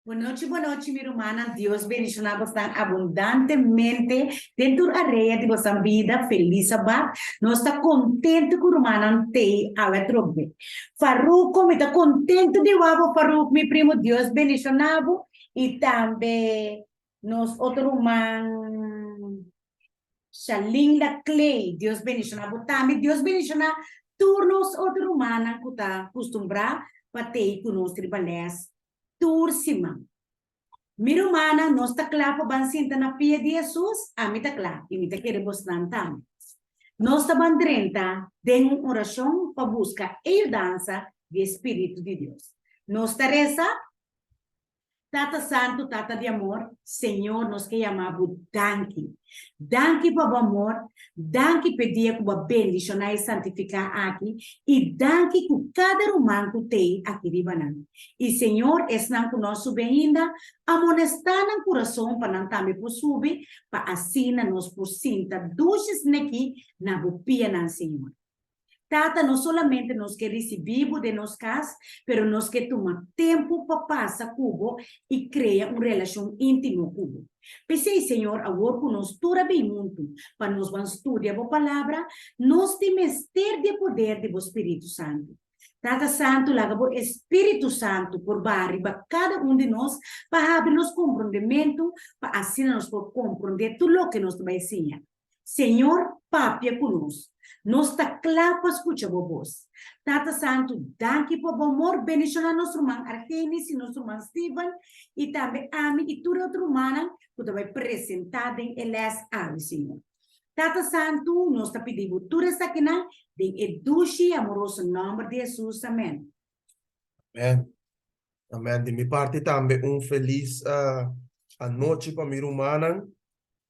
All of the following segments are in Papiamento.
Bonochi bonochi mi rumannan Dios bendiciona bosnan abundantemente den tur area di bosan bida feliz sabat nos ta contento cu rumannan tey awe atrobe Faruco mi ta contento di wak bo Faruco mi primo Dios bendiciona bo y tambe nos otro ruman Shalinda Clay Dios bendiciona bo tambe Dios bendiciona tur nos otro rumannan cu ta custumbra pa tey cu nos riba les tur siman. Mi rumannan, nos ta kla pa ban sinta na pia di Hesus? Ami ta kla, i mi ta kere bosnan tambe. Nos ta ban drenta den un orashon pa buska e yudansa di e Spiritu di Dios. Nos ta resa, Tata Santu, Tata di amor, Señor, nos ke yama Bo danki. Danki pa bo amor, danki p'e dia ku bo a bendishoná i santifiká aki, i danki ku kada ruman ku t'ei aki riba nan. I Señor, esnan ku no a subi ainda, amonestá nan kurason pa nan tambe por subi, pa asina nos por sinta dushi snekí na bo pianan, Señor. Tata, no solamente nos ke risibí bo den nos kas, pero nos ke tuma tempu pa pasa ku bo i krea un relashon íntimo ku bo. P'esei, Señor, awor ku nos tur a bin huntu pa nos ban studia bo Palabra, nos tin mester di e poder di bo Spiritu Santu. Tata Santu, laga bo e Spiritu Santu por baha riba kada un di nos pa habri nos komprondementu pa asina nos por komprondé tur loke nos ta bai siña. Señor, papia ku nos. Nos ta kla pa skucha bo bos. Tata Santu, danki pa bo amor. Bendishoná nos ruman Argenis i nos ruman Steven, i tambe ami i tur e otro rumannan ku ta bai presentá den e lès awe, Señor. Tata Santu, nos ta pidi bo tur esakinan den e dushi i amoroso nòmber di Hesus. Amèn. Amèn. Amèn. Di mi parti tambe un felis anochi pa mi rumannan.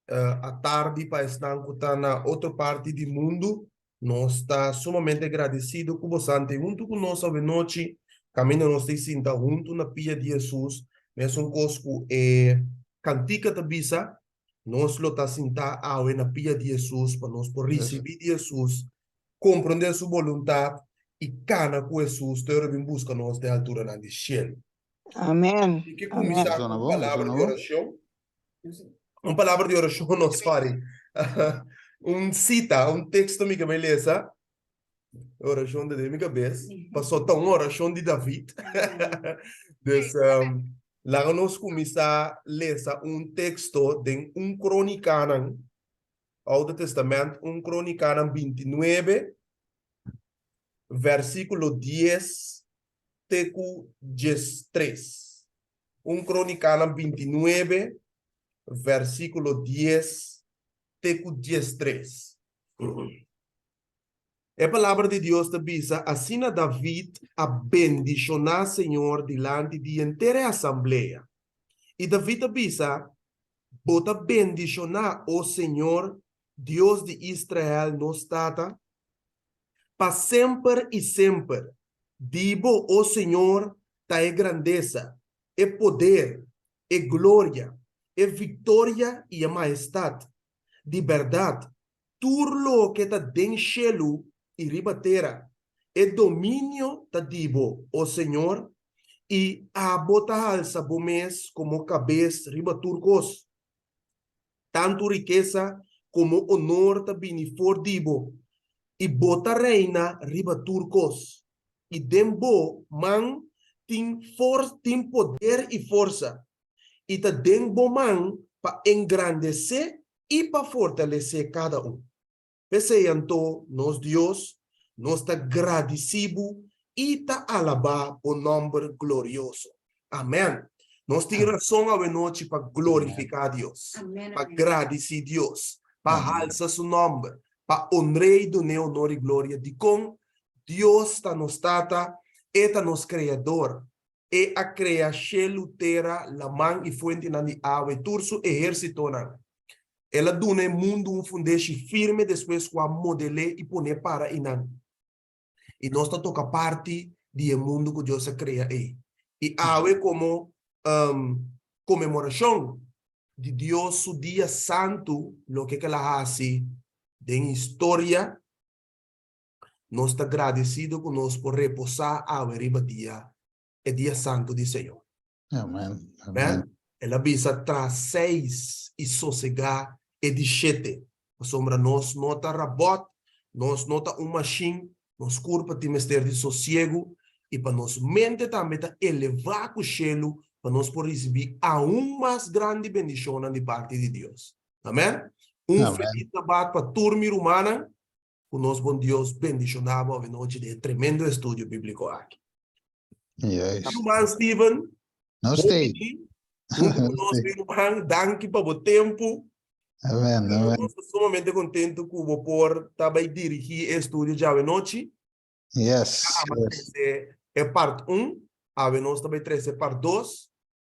Atardi pa esnan ku ta na otro parti di mundu. Nos ta sumamente gradesido ku bosan ta huntu ku nos awenochi, kaminda nos ta sinta huntu na pia di Hesus. Mesun kos ku e kantika ta bisa, nos lo ta sintá awe na pia di Hesus pa nos por risibí di Hesus, komprondé su boluntat i kana ku Hesus te ora bin buska nos den alturanan di shelu. Amen. Mi ke kuminsá ku un palabra di orashon. Un palabra di orashon no, sorry. Un sita, un teksto mi ke bai lesa. E orashon ta den mi kabes. Paso ta un orashon di David. Dus, laga nos kuminsá lesa un teksto den un Kronikanan, Oude Testament, un Kronikanan bintinuebe, versíkulo dies te ku diestres. Un Kronikanan bintinuebe, versíkulo dies te ku diestres. E Palabra di Dios ta bisa, Asina David a bendishoná señor dilanti di henter e asamblea. I David a bisa, Bo ta bendishoná, o señor, Dios di Israel, nos tata, pa semper i semper. Di bo, o señor, ta e grandesa, e poder, e gloria, e viktoria i e mahestat. Di bèrdat, tur loke ta den shelu i riba tera, e dominio ta di bo, o señor, i abo ta halsa bo mes komo kabes riba tur kos. Tantu rikesa komo onor ta bini for di bo, i bo ta reina riba tur kos. I den bo man tin tin poder i forsa, i ta den bo man pa engrandesé i pa fortalesé kada un. P'esei anto, nos Dios, nos ta gradisí bo i ta alabá bo nòmber glorioso. Amèn. Nos tin rason awenochi pa glorifiká Dios, pa gradisí Dios, pa halsa su nòmber, pa onr'é i dun'é onor i gloria. Dikon? Dios ta nos Tata, E ta nos Kreador. E a krea shelu, tera, laman i fuentenan di awa i tur su ehérsitonan. El a duna e mundu un fundeshi firme despues ku a model'é i pon'é para einan. I nos ta toka parti di e mundu ku Dios a krea ei. I awe komo konmemorashon di Dios su dia santu, loke ku el a hasi den historia, nos ta gradesido ku nos por reposá awe riba dia, e dia santu di Señor. Amen. Amen. El a bisa tra seis i sosegá e di shete. Pasobra nos no ta rabòt, nos no ta un mashin, nos kurpa tin mester di sosiegu i pa nos mente tambe ta elevá ku shelu pa nos por risibí aun mas grandi bendishonnan di parti di Dios. Amen. Un felis sabat pa tur mi rumannan. Ku nos bon Dios bendishoná bo avenochi den e tremendo estudio bíbliko aki. Juist. Ruman Steven, Nos bon tei. bini. Huntu ku nos, mi ruman, danki pa bo tempu. Amen, amen. Nos ta sumamente kontentu ku bo por ta bai dirigí e estudio djawe-nochi. Yes, Aba yes. trese e part un, awe nos ta bai trese part dos.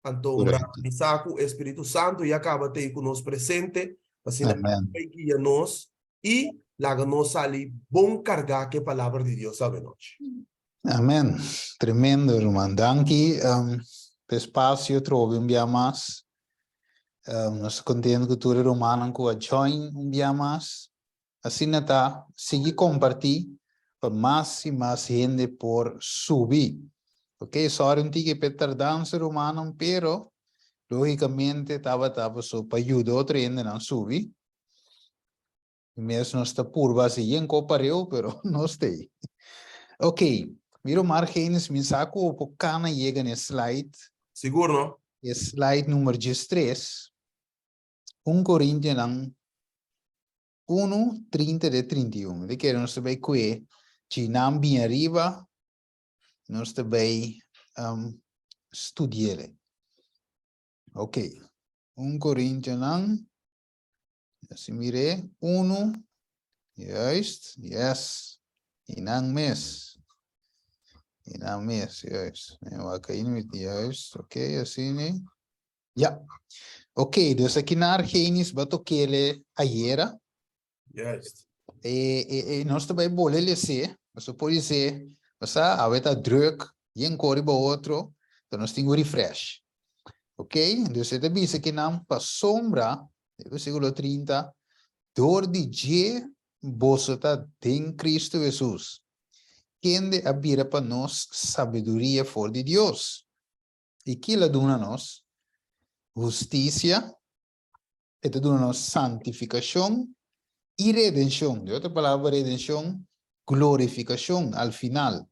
Anto Correcto. mi sa ku e Spiritu Santu ya kaba t'ei ku nos presente, asina Amen. e guia nos i laga nos sali bon kargá ku e Palabra di Dios avenochi. Amen. Tremendo, ruman. Danki um, pa e spasio trobe un bia mas. Um, nos ta kontento ku tur e rumannan ku a join un bia mas. Asina ta, sigui kompartí pa mas i mas hende por subi. Ok, sorry un tiki p'e tardansa rumannan, pero logicamente tabata paso pa yuda otro hendenan subi. I mes nos ta purba hasi yen ko pareu, pero nos ta ei. Ok, mi ruman Argenis, mi sa ku bo por kana yega na e slide. Sigur no? E slide number diestres. Un Korintionan unu, 30 te 31. Mi ta kere nos ta bai kue djinan bien ariba, nos ta bai um, studiele. Ok, Un Korintionan, asi mire, unu, juist, yes, inan mes. Inan mes, juist. Mi wak ahi, juist, ok, asini. Ja. Oké, dus aki na Argenis ba tokele ayera. Juist. E, e, e nos ta bai bole lese, paso por se, basa, awe ta druk, yen kori ba otro, to nos tin ku refresh. Oké, dus e ta bisa ki nan pa sombra, e versículo 30, dor di dje boso ta den Cristo Jesus, kende a bira pa nos sabiduria for di Dios. I kila duna nos? Hustisia, e ta duna nos santifikashon i redenshon. Den otro palabra, redenshon, glorifikashon al final.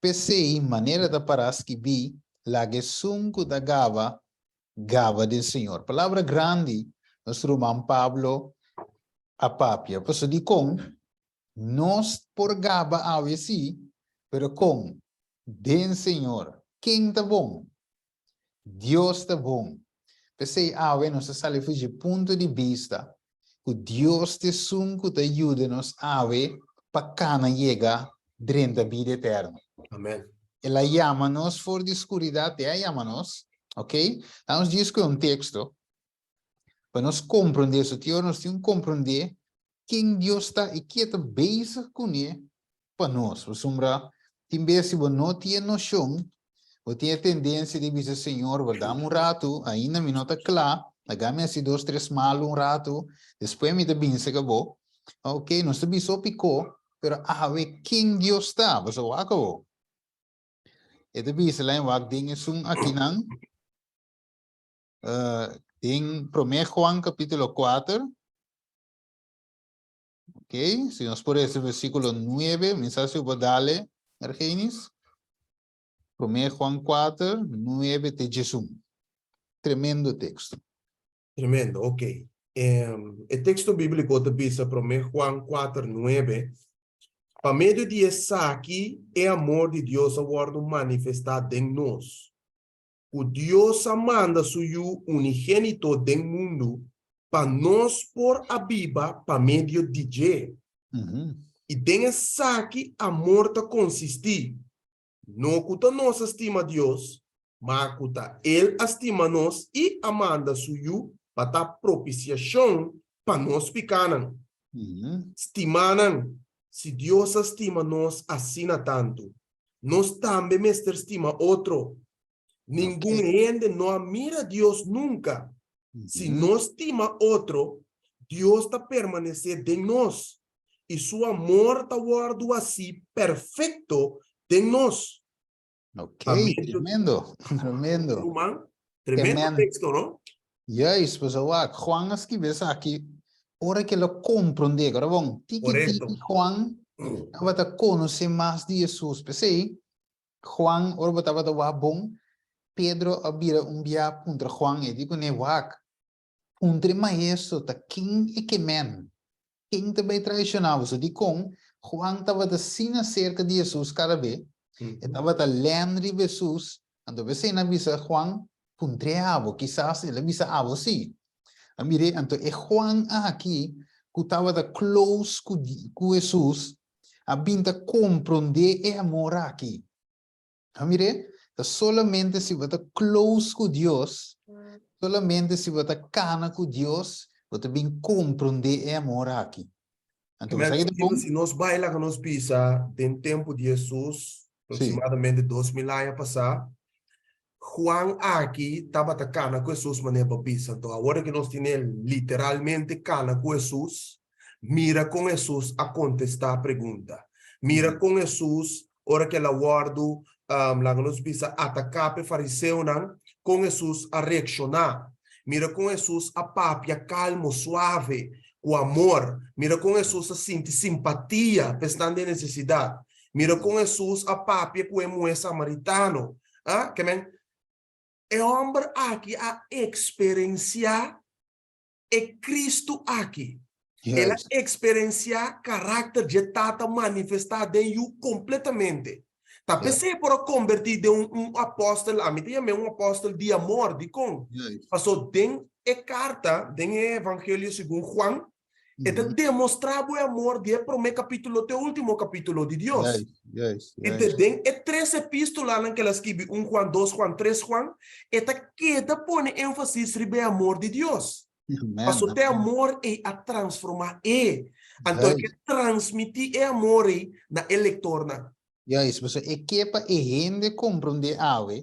P'esei, manera ta pará skibí, Laga esun ku ta gaba, gaba den Señor. Palabra grandi nos ruman Pablo a papia. Pasobra dikon? Nos por gaba awe sí, pero kon? Den Señor. Ken ta bon? Dios ta bon. P'esei awe nos ta sali for dje punto di bista ku Dios ta esun ku ta yuda nos awe pa kana yega drenta bida eterno. Amen. El a yama nos for di skuridat, E a yama nos, ok? Laga nos djis ku un teksto pa nos komprondé. So tin ora nos tin ku komprondé ken Dios ta i ke ta bezig kuné pa nos. Pasobra tin bes si bo no tin e noshon, bo tin e tendensia di bisa, Señor, bo dam un ratu, ainda mi no ta kla, laga mi hasi dos tres malu un ratu, despues mi ta binse ka bo. Ok, nos ta bisa hopi ko, pero awe ken Dios ta? Pasobra wak abo. E ta bisa lain wak den esun akinan, den Promé Juan kapítulo kuater, Ok, si nos por ese versículo 9, mi sa si bo dale, Ergenis. Promé Juan 4, 9 te 11. Tremendo texto. Tremendo, ok. E texto bíblico ta bisa Promé Juan 4, 9, Pa medio di esaki e amor di Dios a wòrdu manifestá den nos, ku Dios a manda su Yu unigénito den mundu pa nos por a biba pa medio di dje. I den esaki amor ta konsistí, no ku ta nos a stima Dios, ma ku ta El a stima nos i a manda su Yu pa ta propisiashon pa nos pikánan. Stimánan, si Dios a stima nos asina tantu, nos tambe mester stima otro. Ningun hende no a mira Dios nunka. Si nos stima otro, Dios ta permanesé den nos, i su amor ta wòrdu hasí perfekto den nos. Ok, tremendo, tremendo. Ruman, tremendo teksto, no? Juist, pues wak, Juan a skibi esaki ora ku el a komprondé, ora bon, tiki tiki Juan tabata konosé mas di Hesus. P'esei, Juan, ora bo tabata wak bon, Pedro a bira un bia puntra Juan, e di kuné, Wak, puntra e maestro ta ken e ke men, ken ta bai traishoná boso? Dikon Juan tabata asina serka di Hesus kada be? E tabata lèn riba Hesus, anto p'esei nan a bisa Juan, Puntr'é abo, kisas el a bisa abo sí. A mir'é, anto e Juan aki ku tabata close ku ku Hesus a bin ta komprondé e amor aki. A mir'é, ta solamente si bo ta close ku Dios, solamente si bo ta kana ku Dios, bo ta bin komprondé e amor aki. Anto bo sa ki ta bon? Si nos bai laga nos bisa den tempu di Hesus, aproximadamente 2000 aña pasá, Juan aki tabata kana ku Hesus manera bo bisa. Anto awor ku nos tene literalmente kana ku Hesus, mira kon Hesus a kontestá pregunta. Mira kon Hesus, ora ku el a wòrdu, laga nos bisa, ataká pa e fariseonan, kon Hesus a reakshoná. Mira kon Hesus a papia kalmo, suave, ku amor. Mira kon Hesus a sinti simpatia pa esnan den nesesidat. Mira kon Hesus a papia ku e muhé samaritano. Ah, ke men, e hòmber aki a eksperensiá e Kristu aki. El a eksperensiá karakter dje Tata manifestá den Yu kompletamente. Ta p'esei e por a kombertí den un un apòstel, ami ta yam'é un apòstel di amor. Dikon? Pasó den e karta, den e Evangelio segun Juan, E ta demostrá bo e amor di e promé kapítulo te último kapítulo di Dios. I te den e tres epístolanan ku el a skibi, un Juan, dos Juan, tres Juan, e ta keda pone énfasis riba e amor di Dios. Pasobra te amor ei a transformá e. Anto e ke transmití e amor ei na e lektornan. Juist, pasobra e ke pa e hende komprondé awe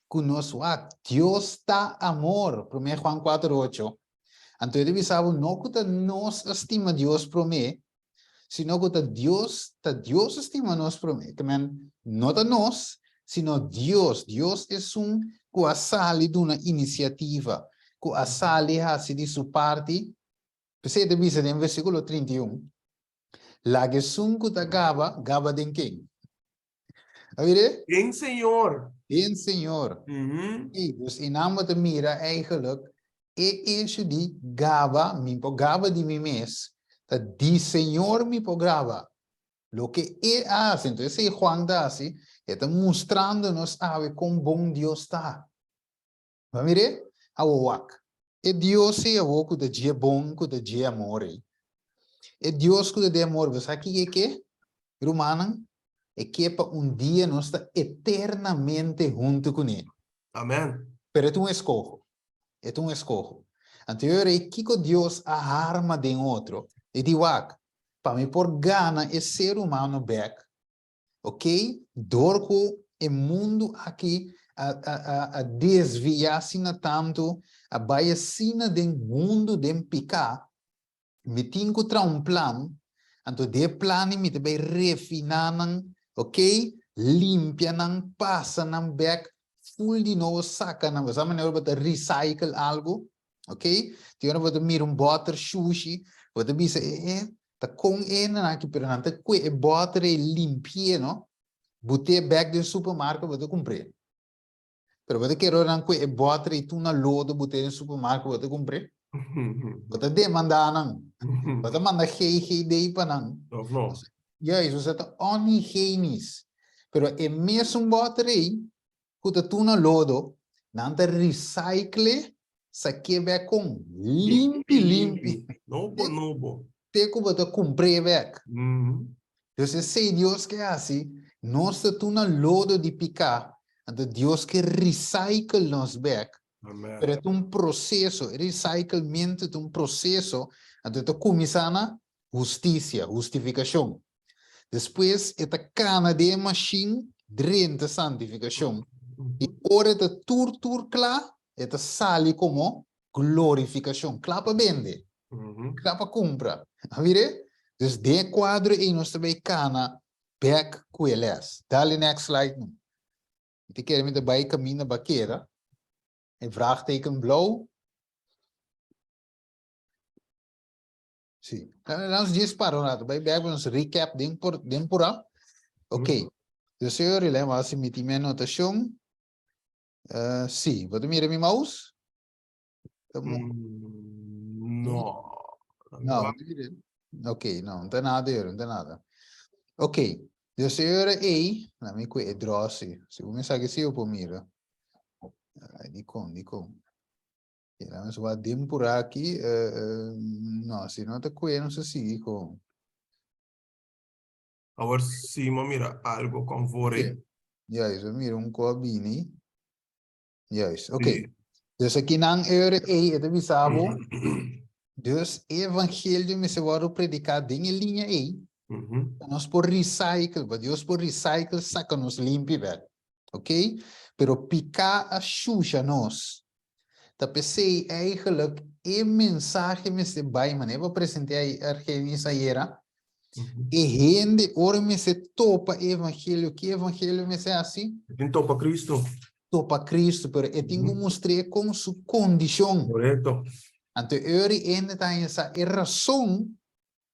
ku nos wak, Dios ta amor, Promé Juan kuater ocho. Anto e ta bisa bo no ku ta nos a stima Dios promé, sino ku ta Dios, ta Dios a stima nos promé. Ke men, no ta nos, sino Dios. Dios esun ku a sali duna inisiativa, ku a sali hasi di su parti. P'esei e ta bisa den versíkulo 31, Laga esun ku ta gaba, gaba den ken? A mira? Den Señor. Den Señor. Ey, dus e nan bo ta mira eigenlijk e hecho di gaba, mi por gaba di mi mes, ta di Señor mi por gaba. Loke E a hasi, entonces esey Juan ta hasi, e ta mustrando nos awe kon bon Dios ta. Bo a mir'é? Awo wak. E Dios ei awo ku ta dje bon, ku ta dje amor ei. E Dios ku ta den amor, bo sa kiko e ke, rumannan? E ke pa un dia nos ta eternamente huntu kuné. Amen. Pero e ta un eskoho. E ta un eskoho. Anto e ora ei, kiko Dios a harma den otro? E di, Wak, pa mi por gana e ser humano bèk, Ok, dor ku e mundu aki a a a a desviá asina tantu, a bai asina den hundu den piká, mi tin ku traha un plan, anto di e plan ei mi ta bai refiná nan, ok, limpia nan, pasa nan bèk, ful di nobo saka nan, bo sa manera bo ta recycle algu? Ok, tin ora bo ta mira un bòter shushi, bo ta bisa e e ta kon e nan aki, pero nan ta kue e bòter ei limpi'é no, but'é bèk den supermarket bo ta kumpr'é. Pero bo ta kere ora nan kue e bòter ei tur na lodo but'é den supermarket bo ta kumpr'é? Bo ta demandá nan, bo ta manda GGD pa nan. Of no? Juist, osea ta onhigienisch. Pero e mesun bòter ei ku ta tuna lodo, nan ta recycle sak'é bek kon limpi limpi. Nobo nobo. Te ku bo ta kumpr'é bek. Dus esei Dios ke hasi, nos ta tuna lodo di piká, anto Dios ke recycle nos bek. Amen. Pero e ta un proseso, e recyclementu ta un proseso, anto e ta kuminsá na hustisia, hustifikashon. Despues e ta kana den e mashin drenta santifikashon. I ora e ta tur tur kla, e ta sali komo glorifikashon, kla pa bende, kla pa kumpra. A mir'é? Dus den e kuadro ei nos ta bai kana bèk ku e lès. Dale next slide. Mi ta kere mi ta bai kaminda ba keda. E vraagteken blou. Sí. Laat ons djis para un rato. Bai bek ons recap den por den pura. Ok. Dus señor, le va a mi mi anotación. Uh, sí, bo ta mira mi mouse? Mm, no. No, bo ta mira. Ok, no, no ta nada, no ta nada. Ok, dus señor ei, laat me kwe e draw si. Si bo me sa que si bo por mira. Ay, di kon, di kon. Ok, laat me wak den por aki. Uh, uh, no, si no ta kwe, no se sigui kon. Awor si mi mira algo con voor Sí. Juist, we mira un ko bini. Juist, oké. Okay. Dus aki nan eure ei, e bisa bo. Dus evangelio mester wordo prediká den e liña ei. Mm -hmm. Nos por recycle, pa Dios por recycle saka nos limpi bek. Ok? Pero piká a shusha nos. Ta p'esei eigenlijk e mensahe mester bai, manera bo present'é ai Argenis ayera, e hende ora mester topa e evangelio, ki evangelio mester hasi? E tin topa Cristo. Topa Cristo, pero e tin ku mustr'é kon su kondishon. Korekto. Anto e ora e hende ta haña sa e rason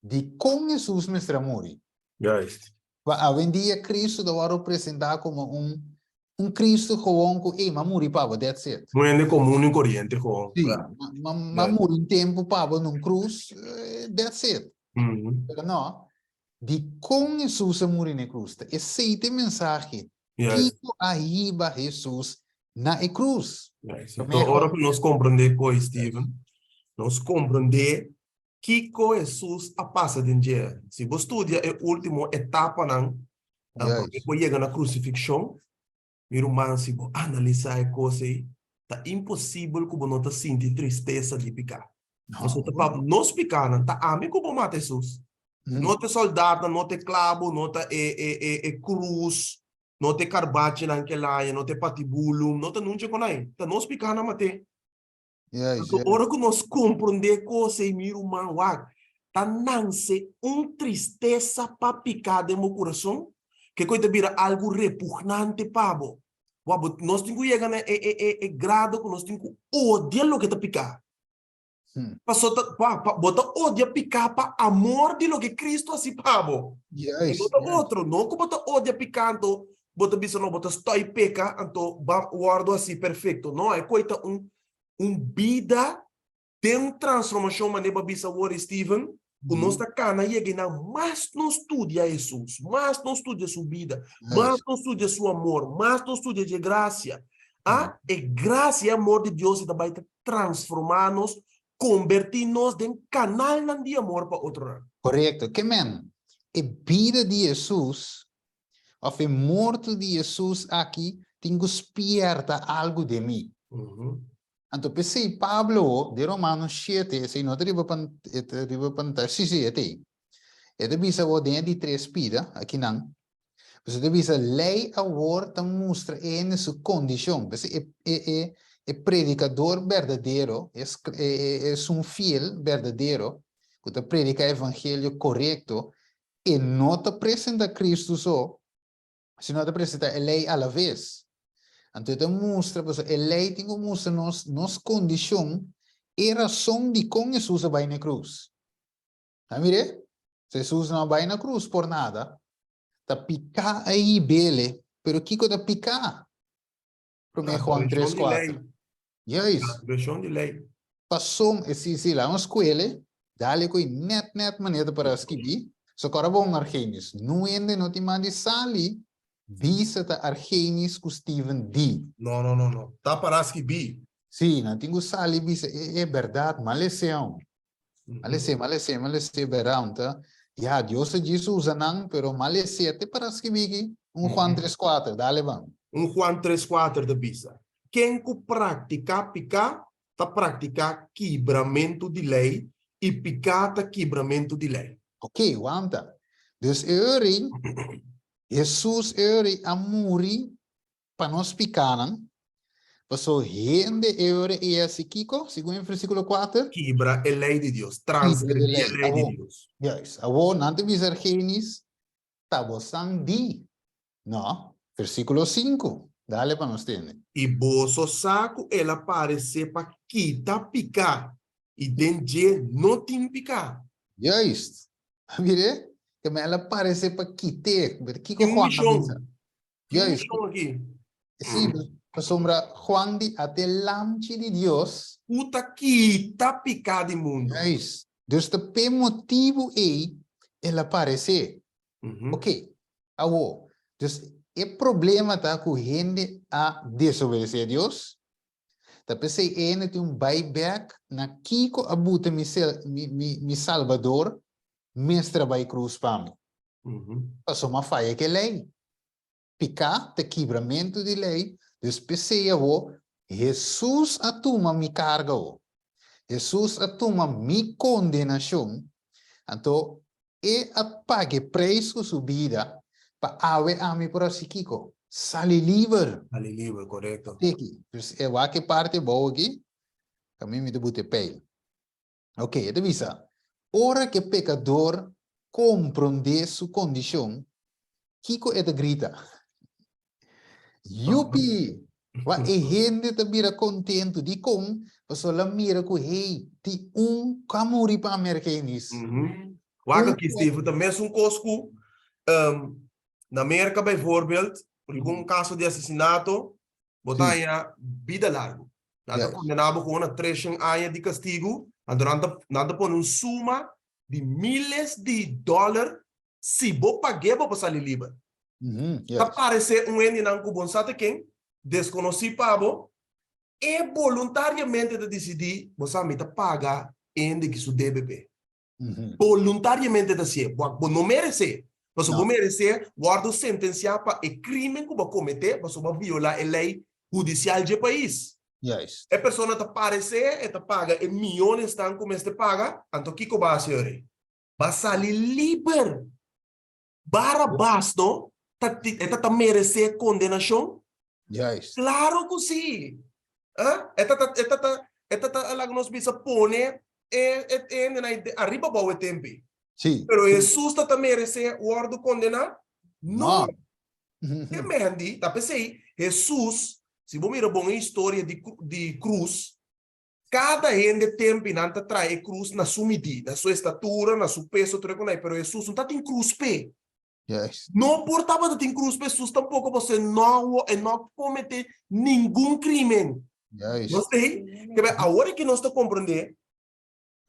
Dikon Hesus mester a muri? Juist. Pa awendia Cristo ta wòrdu presentá komo un un Cristo gewoon ku ey, m'a muri pa bo, that's it. Un hende komun i koriente gewoon. Sí, m'a m'a muri un tempu pa bo na un krus, that's it. Pero no, dikon Hesus a muri na e krus? Ta esei ta e mensahe. Kiko a hiba Hesus na e krus? Juist. Anto ora ku nos komprendé koi, Steven, nos komprendé Kiko Hesus a pasa den dje? Si bo studia e último etapanan promé ku yega na krusifikshon, mi ruman, si bo analisá e kos ei, ta imposibel ku bo no ta sinti tristesa di piká. Pasobra ta pa nos pikánan, ta ami ku bo mata Hesus. No ta e sòldatnan, no ta e klabo, no ta e krus, no ta e karbachinan ku el haña, no ta e patibulum, no ta nuncha ku nan ei. Ta nos pikánan mat'é. Juist, Anto juist. ora ku nos komprondé kos ei, mi ruman, wak, ta nanse un tristesa pa piká den bo kurason, ke koi ta bira algu repugnante pa bo. Wak, bo, nos tin ku yega na e, e, e, e grado ku nos tin ku odia loke ta piká. Paso ta, pa, pa, bo ta odia piká pa amor di loke Kristu hasi pa bo. Juist, No ta juist. otro, no ku bo ta odia piká anto bo ta bisa no, bo ta stòi peka anto ba wòrdu hasi perfekto. No, e koi ta un un bida den un transformashon manera bo a bisa awor, Steven, ku nos ta kana yega einan, mas nos studia Hesus, mas nos studia su bida, mas nos studia su amor, mas nos studia dje grasia, a e grasia i amor di Dios ta bai ta transformá nos, kombertí nos den kanalnan di amor pa otronan. Korekto. Ke men, e bida di Hesus Of e morto di Hesus aki tin ku spierta algu den mi. Anto p'esei Pablo den Romanos shete, esei no ta riba pan, e ta riba pantaya, sí, sí, e ta ei. E ta bisa awor den e di tres pida, akinan, pues e ta bisa lei awor ta mustra e hende su kondishon. P'esei e, e, e, e predikador berdadero, e, e, e, esun fiel berdadero, ku ta prediká evangelio korekto, E no ta presenta Cristo so, sino e ta presenta e ley alaves. Anto e ta mustra, pasobra e ley tin cu mustra nos nos condicion, e rason dicon Jesus a bay na e cruz. A mire? Jesus no a bay na cruz por nada. Ta pica a hibele, pero kico ta pica? Promé Juan 3, 4. Juist. Transgreshon di lei. Pasom e si si la un skuele, dale ku net net manera ta para skibí, so kora bon Argenis. Nu hende no tin mas di sali bisa ta Argenis ku Steven di. No, no, no, no. Ta para skibí. Si, nan tin ku sali bisa e e bèrdat, maleseon. Malesé, malesé, malesé, bèrdat, ta? Ya, Dios a djis usa nan, pero malesé te para skibí aki. Un Juan 3, 4, dale ban. Un Juan 3, 4 ta bisa, Ken ku praktiká piká, ta praktiká kibramentu di lei, i piká ta kibramentu di lei. Oké, wanta. Dus e ora ei, Hesus e ora ei a muri pa nos pikánan, paso hende e ora ei a hasi kiko, segun e versíkulo kuater? Kibra e lei di Dios, transgredí e lei di Dios. Juist. Awor nan ta bisa Argenis, ta bosan di. No. Versíkulo sinku. Dale pa nos tende. I boso sa ku el a paresé pa kita piká, i den dje no tin piká. Juist. Mir'é? Ke men el a paresé pa kit'é. Kiko Tin un Juan a mishon. bisa? Tin un Juist. mishon aki. Sí, pasobra Juan di a t'e Lamchi di Dios. Ku ta kita piká di mundu. Juist. Dus ta p'e motibu ei el a paresé. Ok, awor, dus e problema ta ku hende a desobedesé Dios. Ta p'esei e hende tin un bai bèk na kiko a buta mi mi mi mi Salbador mester a bai krus pa mi. Pasobra mi a faya ku e lei. Piká ta kibramentu di lei, dus p'esei awor Hesus a tuma mi karga awor. Hesus a tuma mi kondenashon, anto E a paga e preis ku su bida pa awe ami por hasi kiko? Sali liber! Sali liber, korekto. Tiki, dus e wak e parti abou aki, kaminda mi ta buta e peil. Ok, e ta bisa, Ora ku e pekador komprondé su kondishon, kiko e ta grita? Yupi! Wak e hende ta bira kontentu. Dikon? Pasobra el a mira ku, hey, tin un ku a muri pa mi, Argenis. Wak aki, Steven, ta mesun kos ku na Merka, bijvoorbeeld, riba un kaso di asesinato, Bo ta haña bida largu. Nan ta kondená bo gewoon na treshen aña di kastigu, anto nan ta nan ta pone un suma di miles di dòler si bo pag'é bo por sali liber. Ta paresé un hendenan ku bo no sa ta ken, deskonosí pa bo, e boluntariamente ta disidí, bo sa mi ta paga e hende ki su debe p'e. Boluntariamente ta hasié. Bo bo no meresé. Pasobra bo meresé wòrdu sentensiá pa e krímen ku bo a kometé pasobra bo a violá e lei hudisial dje pais. Juist. E persona ta paresé, e ta paga e miyonesnan ku mester paga, anto kiko bo a hasi ora ei? Bo a sali liber. Barabas no ta e ta ta meresé kondenashon? Juist. Klaro ku sí. Ah, e ta ta e ta ta e ta ta laga nos bisa pone e e hendenan ei ariba bou e tempi. Sí. Pero Hesus ta ta meresé wòrdu kondená? No. No. Ke mendi, ta p'esei Hesus, si bo mira bon e historia di di krus, Kada hende tempi nan ta trae e krus na su midí, na su estatura, na su peso, tur e konai, pero Hesus no ta tin krus p'e. No por tabata tin krus p'e Hesus tampoko, pasobra e no e no a kometé ningun krimen. Nos ta hei? Kebé awor aki nos ta komprendé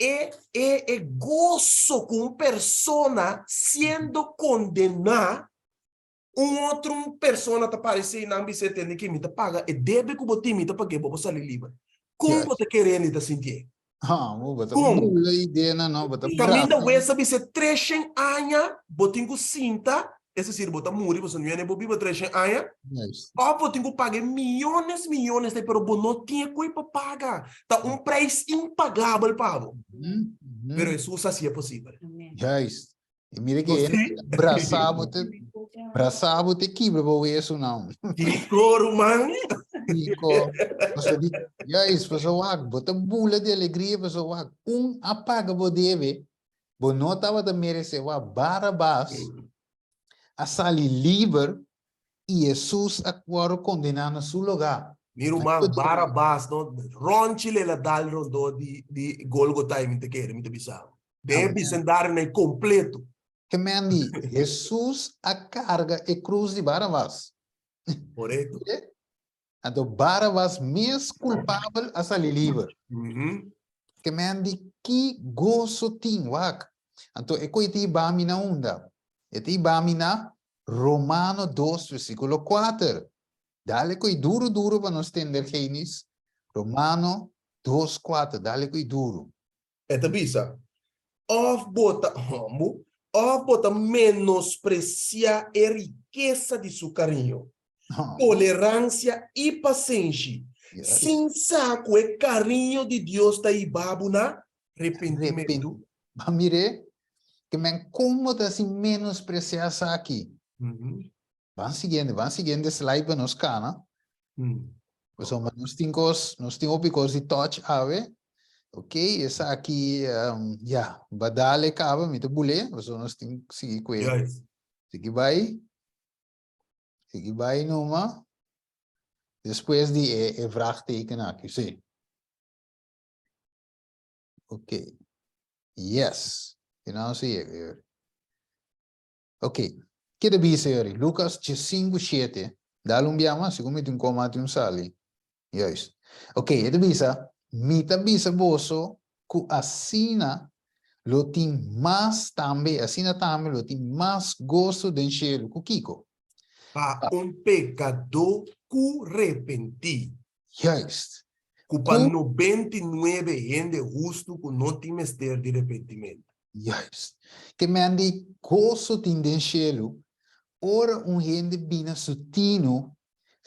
e e e goso ku un persona siendo kondená Un otro un persona ta parece y nan bisa tende ki mi ta paga e debe ku bo tin mi ta pag'é bo bo sali liber. Kon bo ta kere hende ta sintié? Ha, bo ta Kon? bula idea no, bo ta Kaminda brasa. wes a bisa treshen aña bo tin ku sinta, es decir bo ta muri pasobra no yende bo biba treshen aña, Juist. òf bo tin ku paga e miyones miyones ei pero bo no tin e koe pa paga. Ta un prijs impagabel pa bo. Pero Hesus a hasié posibel. Juist. I mira que hende ta brasa bo te brasa bo te kibra bo weso nou. Kiko ruman? Kiko. Paso di, juist, paso wak, bo ta bula di alegria, paso wak, un a paga bo debe, bo no tabata merece, wak, Barabas a sali liber i Hesus a wòrdu kondená na su lugá. Mi ruman, Barabas, no, ronchi le la dal rondó di, di Golgotha, mi ta kere, mi ta bisa bo. Den e bisendario na e kompleto. Ke men di, Hesus a karga e krus di Barabas. Korekto. Anto Barabas mes kulpabel a sali liber. Ke men di, ki goso tin, wak. Anto e koe ta hiba mi na unda? E ta hiba mi na Romano dos versíkulo kuater. Dale koe duru duru pa nos tender Genis. Romano dos kuater, dale koe duru. E ta bisa, Òf bo ta hòmbu, òf bo ta menospresiá e rikesa di su kariño, toleransia i pasenshi, sin sa ku e kariño di Dios ta hiba bo na repentimentu. Ba mir'é, ke men kon bo ta hasi menospresiá esaki? Ban siguiente, ban siguiente slide pa nos kana. Pasobra nos tin kos, nos tin hopi kos di touch awe. Ok, esaki, um, ya, badale kaba, mi ta bule, pasobra nos tin sigui kue. Juist. Sigui bai. Sigui bai numa. Despues di e e vraagteken aki, sí. Ok. Yes. I nan si yega, Yuri. Ok. Ke ta bisa, Yuri? Lucas 15, 7. Dale un bia mas, segun mi tin koma tin un sali. Juist. Ok, e ta bisa, Mi ta bisa boso ku asina lo tin mas tambe, asina tambe lo tin mas goso den shelu. Ku kiko? Pa un pekadó ku repentí. Juist. Ku pa 99 hende hustu ku no tin mester di repentimentu. Juist. Ke men di goso tin den shelu ora un hende bina su tinu,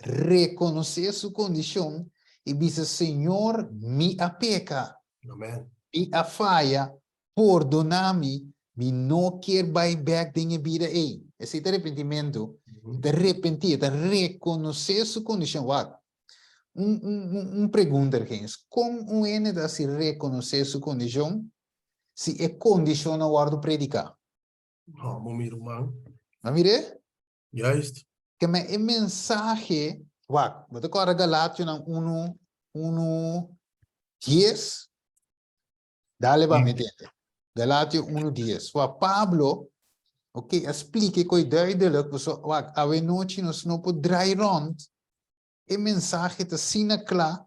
rekonosé su kondishon i bisa, Señor, mi a peka. Amen. Mi a faya, Pordoná mi, mi no kier bai bek den e bida ei. Esei ta repentimentu. E ta repentí, e ta rekonosé su kondishon. Wak, un, un, un, un pregunta, Ergens. Kon un hende ta hasi rekonosé su kondishon si e kondishon no wòrdu prediká? No, bo mi ruman. Bo mir'é? Juist. Ke men e mensahe, wak, bo ta kòrda Galationan unu, unu, dies? Dale pa mi tende. Galatio 1 dies. Wa Pablo, ok, a splika e koi duidelijk, paso wak, awe nochi nos no por draai rond, e mensahe ta asina kla,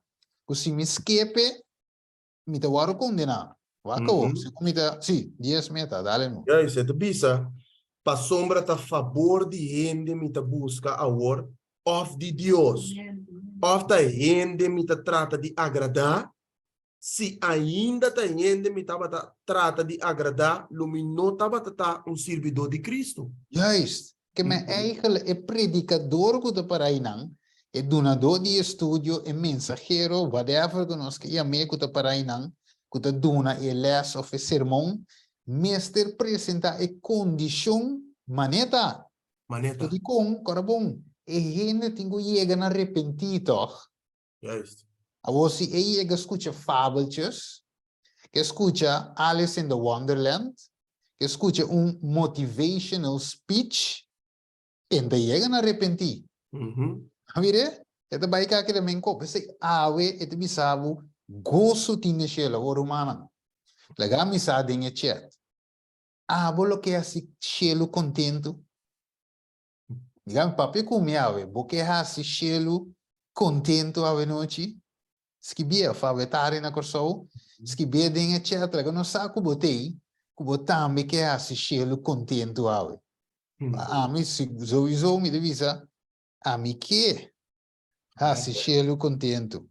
ku si mi skepe, mi ta wòrdu kondená. Wak awo, segun mi ta, si, dies meta, dale no. Juist, e ta bisa, Pasobra ta fabor di hende mi ta buska awor, òf di Dios? Òf ta hende mi ta trata di agradá? Si ainda ta hende mi tabata trata di agradá, lo mi no tabata ta un sirbidó di Cristo. Juist, ke men eigenlijk e predikador ku ta para einan, e dunadó di estudio, e mensahero, whatever ku nos ke yam'é ku ta para einan, ku ta duna e lès òf e sermon, mester presentá e kondishon manera ta. Manera ta. Dikon? Kòrda bon, e hende tin ku yega na repentí tòg? Juist. Awor si e yega skucha fabeltjes, ke skucha Alice in the Wonderland, ke skucha un motivational speech, e no ta yega na repentí. A mira? E ta bai kaki ta men kop. P'esei awe e ta bisa bo goso tin den shelu. Awor rumannan, laga mi sa den e chat, abo lo ke hasi shelu kontentu? Diga mi, papia ku mi awe, bo ke hasi shelu kontentu awe nochi? Skibié, òf awe tardi na Kòrsou, skibié den e chat, laga nos sa ku bo t'ei, ku bo tambe ke hasi shelu kontentu awe. Pa ami, souiso mi ta bisa, ami ke hasi shelu kontentu.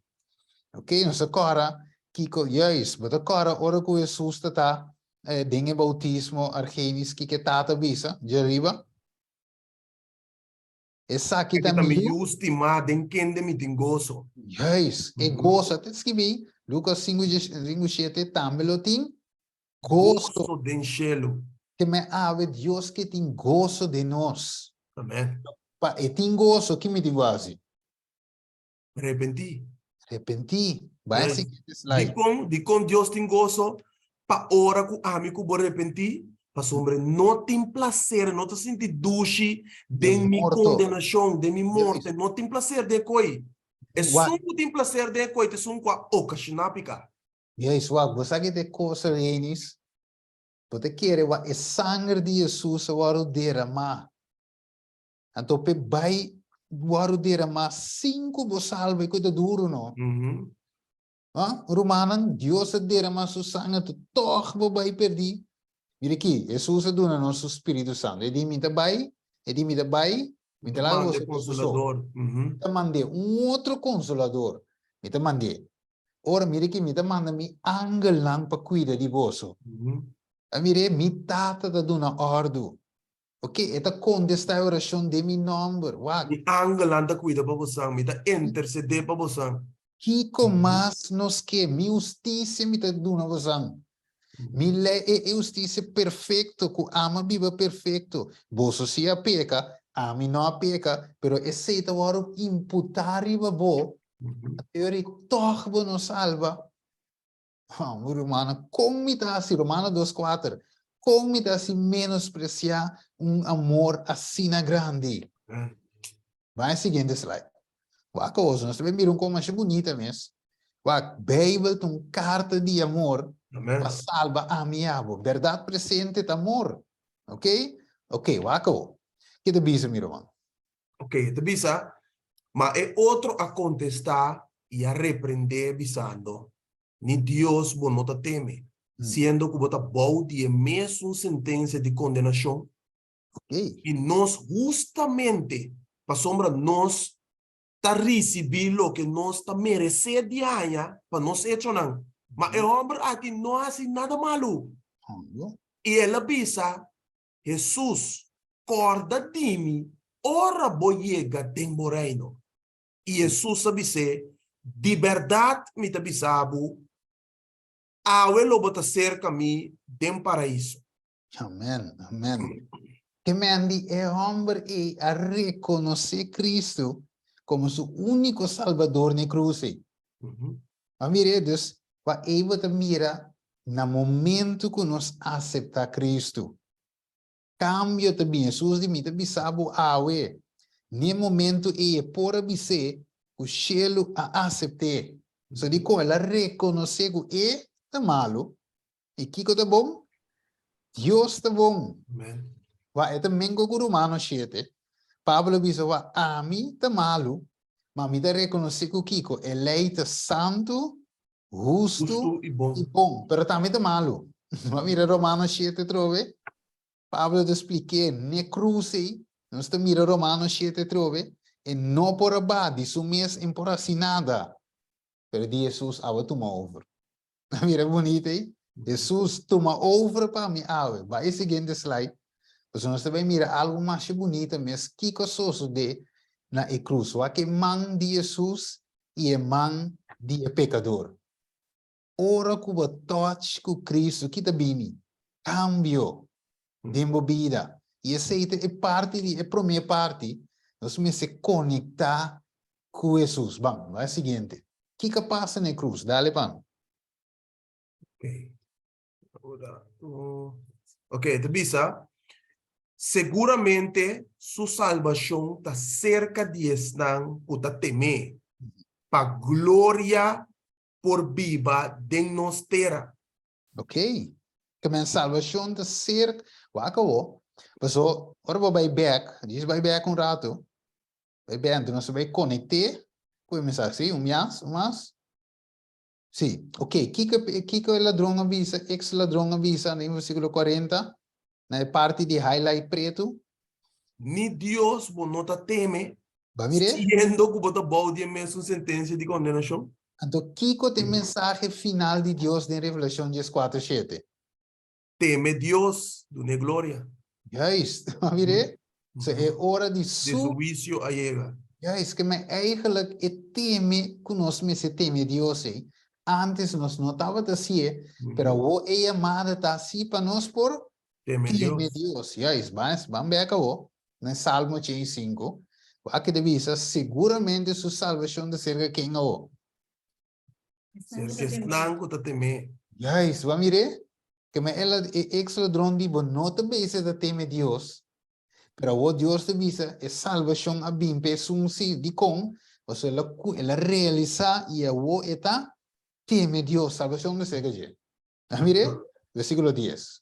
Ok, nos ta kòrda kiko, juist, bo ta kòrda ora ku Hesus ta ta den e boutismo, Argenis, kiko e Tata bisa djariba? Esaki ta mi yu. Yu stimá, den kende mi tin goso. Juist, e goso. Ta skibí, Lukas sinku shete, tambe lo tin goso. Goso den shelu. Ke men awe Dios ke tin goso den nos. Amen. Pa e tin goso, ki mi tin ku hasi? Repentí. Repentí. Bai Yes. siguiente slide. Dikon, dikon Dios tin goso pa ora ku ami ku bo repentí? Pasobra no tin plaser, no ta sinti dushi den mi morto. kondenashon, den mi morte. No tin plaser den e koi. Wak. Esun ku tin plaser den e koi ta esun ku a okashoná piká. Juist, wak, bo sa ki ta e kos, Renis? Bo ta kere wak e sanger di Hesus a wòrdu deramá. Anto p'e bai wòrdu deramá sin ku bo salba e ku ta duru no. Ha? Rumannan, Dios a deramá su sanger, anto tòg bo bai pèrdí. Mira aki, Hesus a duna nos su Spiritu Santu. E di, Mi ta bai, e di, Mi ta bai, mi ta laga boso ku su so. Mi ta mand'é un otro Konsolador. Mi ta mand'é. Ora, mira aki, mi ta manda mi angelnan pa kuida di boso. A mir'é, mi Tata ta duna òrdu. Ok, e ta kontestá e orashon den mi nòmber. Wak. Mi angelnan ta kuida pa bosan, mi ta intersedé pa bosan. Kiko mas nos ke? Mi hustisia mi ta duna bosan. Mi lei, e e hustisia perfekto ku ama biba perfekto. Boso si a peka, ami no a peka, pero esei ta wòrdu imputá riba bo, anto tòg bo no salba. Oh, mi rumannan, kon mi ta hasi, Romano dos kuater, kon mi ta hasi menospresiá un amor asina grandi? Bai e siguiente slide. Wak awor, nos ta bin mira un kos masha bunita mes. Wak, Beibel ta un karta di amor pa salba ami i abo. Bèrdat presente ta amor. Ok? Ok, wak awor. Ke ta bisa mi ruman? Ok, e ta bisa, Ma e otro a kontestá i a reprendé, bisando, Ni Dios bo no ta teme, siendo ku bo ta bou di e mesun sentensia di kondenashon? I nos hustamente, pasobra nos ta risibí loke nos ta meresé di haña pa nos echonan. Ma e hòmber aki no a hasi nada malu. I el a bisa, Hesus, kòrda di mi ora bo yega den bo Reino. I Hesus a bis'é, Di bèrdat mi ta bisa bo, awe lo bo ta serka mi den Paraiso. Amen, amen. Ke men di e hòmber ei a rekonosé Kristu komo su úniko Salbador na e krus ei. Bo a mira e? Dus, kua ei bo ta mira na momentu ku nos aseptá Kristu? Kambio ta bin. Hesus di, Mi ta bisa bo awe. Na e momentu ei e por a bis'é ku shelu a asept'é. So dikon el a rekonosé ku e ta malu I kiko ta bon? Dios ta bon. Wak, e ta mengo ku Romano shete. Pablo a bisa, Wak, ami ta malu, ma mi ta rekonosé ku kiko? E lei ta santu, hustu i bon. Pero tambe ta malu. Bo a mira Romano shete atrobe? Pablo ta splik'é n'e krus ei. Nos ta mira Romano shete atrobe. E no por a baha di su mes, e no por hasi nada. Pero di Hesus awe tuma over. Mira bonita ei. Hesus tuma over pa mi awe. Bai e siguiente slide. Pasobra nos ta bai mira algu masha bunita mes kiko a sosode na e krus. Wak e man di Hesus i e man di e pekador. Ora ku bo touch ku Kristu, ki ta bini? Kambio den bo bida. I esei ta e parti di e promé parti. Nos mester konektá ku Hesus. Ban, bai e siguiente. Kiko a pasa na e krus? Dale pa mi. Ok. Ok, ta bisa, Seguramente su salbashon ta serka di esnan ku ta tem'é, pa gloria por biba den nos tera. Ok. Ke men salbashon ta serka. Wak awor. Paso, ora bo bai bèk, djis bai bèk un ratu. Bai bèk, nos ta bai konekt'é ku e mensahe. Sí, un mias, un mas? Sí, ok. Kiko, kiko e ladron a bisa, ex ladron a bisa den versíkulo 40, na e parti di highlight pretu? Ni Dios bo no ta teme, Ba mir'é? siendo ku bo ta bou di e mesun sentensia di kondenashon? Anto kiko ta e mensahe final di Dios den Revelashon 14, shete? Teme Dios, dun'é gloria. Juist, a mir'é? So e ora di su. Di su huisio a yega. Juist, ke men eigenlijk e teme ku nos mester teme Dios ei, antes nos no tabata hasié, pero awor e yamada ta hasi pa nos por teme Dios. Teme Dios. Juist, ban, ban bek awor na e Salmo 85, wak ta bisa, seguramente su salbashon ta serka ken awor? Serka esnan ku ta tem'é. Juist, bo a mir'é? Ke men e e ex ladron di bo no ta bisa ta teme Dios, pero awor Dios ta bisa e salbashon a bin pa esun si. Dikon? Pasobra el a ku el a realisá i awor e ta teme Dios, salbashon ta serka dje. A mir'é? Versíkulo dies.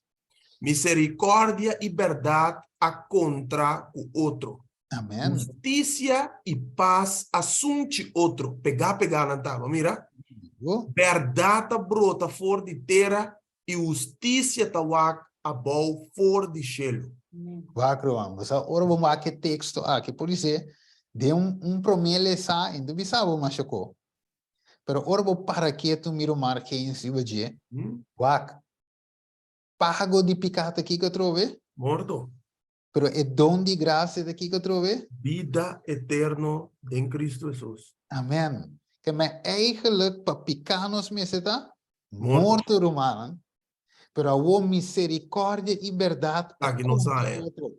Miserikòrdia i bèrdat a kontra ku otro. Amèn. Hustisia i pas a sunchi otro. Pegá pegá nan ta. Bo mira? Bèrdat ta brota for di tera i hustisia ta wak abou for di shelu. Wak, ruman. Bo sa ora bo wak e teksto aki, por disé, den un promé lesá, e no ta bisa bo masha ko. Pero ora bo para ketu mira un mar gens riba dje, wak, pago di piká ta kiko atrobe? Morto. Pero e don di grasia ta kiko atrobe? Bida eterno den Cristo Hesus. Amen. Ke men eigenlijk pa piká nos mester ta morto, rumannan. Pero awor misericordia i berdad a Esaki nos kontra haña. otro.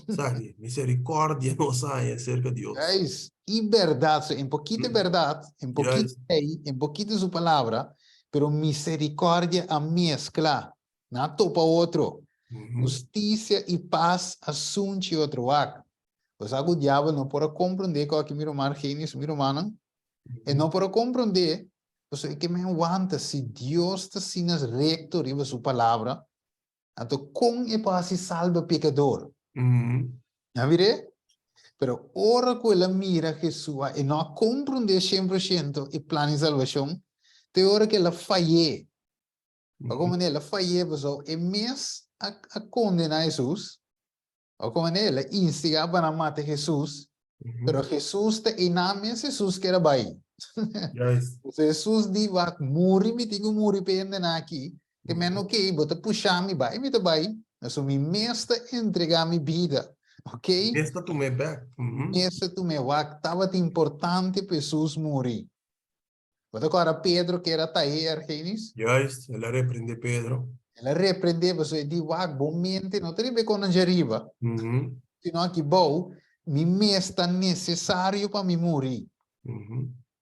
Esaki, misericordia nos haña serka Dios. Juist, i berdad, so en pokito berdad, en pokito lei, en pokito su palabra, pero misericordia a mezcla, nan a topa otro. Husticia i pas a sunchi otro. Wak. Bo sa ku diabel no por a komprondé ku aki mi ruman Argenius, mi rumannan, e no por a komprondé, pasobra e ke men wanta si Dios ta asina rekto riba su palabra, anto kon e por hasi salba pekador? A mir'é? Pero ora ku el a mira Jesús, e no a komprondé shen por shento e plan di salbashon, te ora ku el a fay'é. Pa kon manera el a fay'é? Pasobra e mes a kondená Jesús, Pa kon manera el a instigá pa nan mata Jesús, pero Jesús ta einan mes Jesús kier a bai. Entonces Jesús di, Wak, muri mi tin ku muri pa e hendenan aki, ke men ok, bo ta pusha mi bai, mi ta bai, pasobra mi mes ta entregá mi bida, ok? Mes ta tum'é bèk. Mes ta tum'é, wak, tabata importante pa Jesús muri. Bo ta kòrda Pedro kier a tahe Argenis? Juist, el a reprendé Pedro. El a reprendé pasobra e di, Wak, bo mente no ta riba e konan djariba, sino aki bou, mi mes ta nesesario pa mi muri.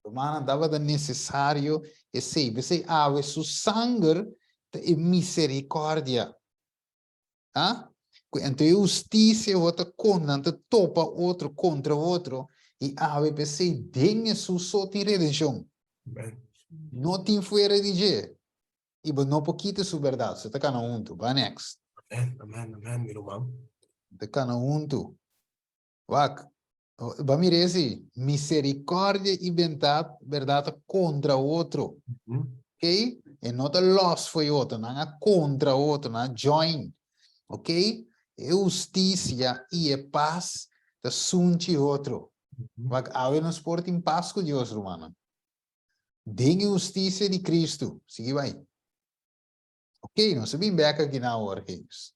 Rumannan, tabata nesesario esei. P'esei awe su sanger ta e miserikòrdia. Ha? Ku anto e hustisia bo ta kon nan ta topa otro kontra otro i awe p'esei den Hesus so tin redenshon. No tin fuera di dje. I bo no por kita su bèrdat. So ta kana huntu. Ba next. Amen, amen, amen, mi ruman. Ta kana huntu. Wak, bo a mira esi, miserikòrdia i bentat, bèrdat ta kontra otro. Ok? E no ta lòs fo'i otro, nan a kontra otro, nan a join. Ok? E hustisia i e pas ta sunchi otro. Wak, awe nos por tin pas ku Dios, rumannan. Den e hustisia di Kristu. Sigui bai. Ok, nos a bin bèk aki na awor, James.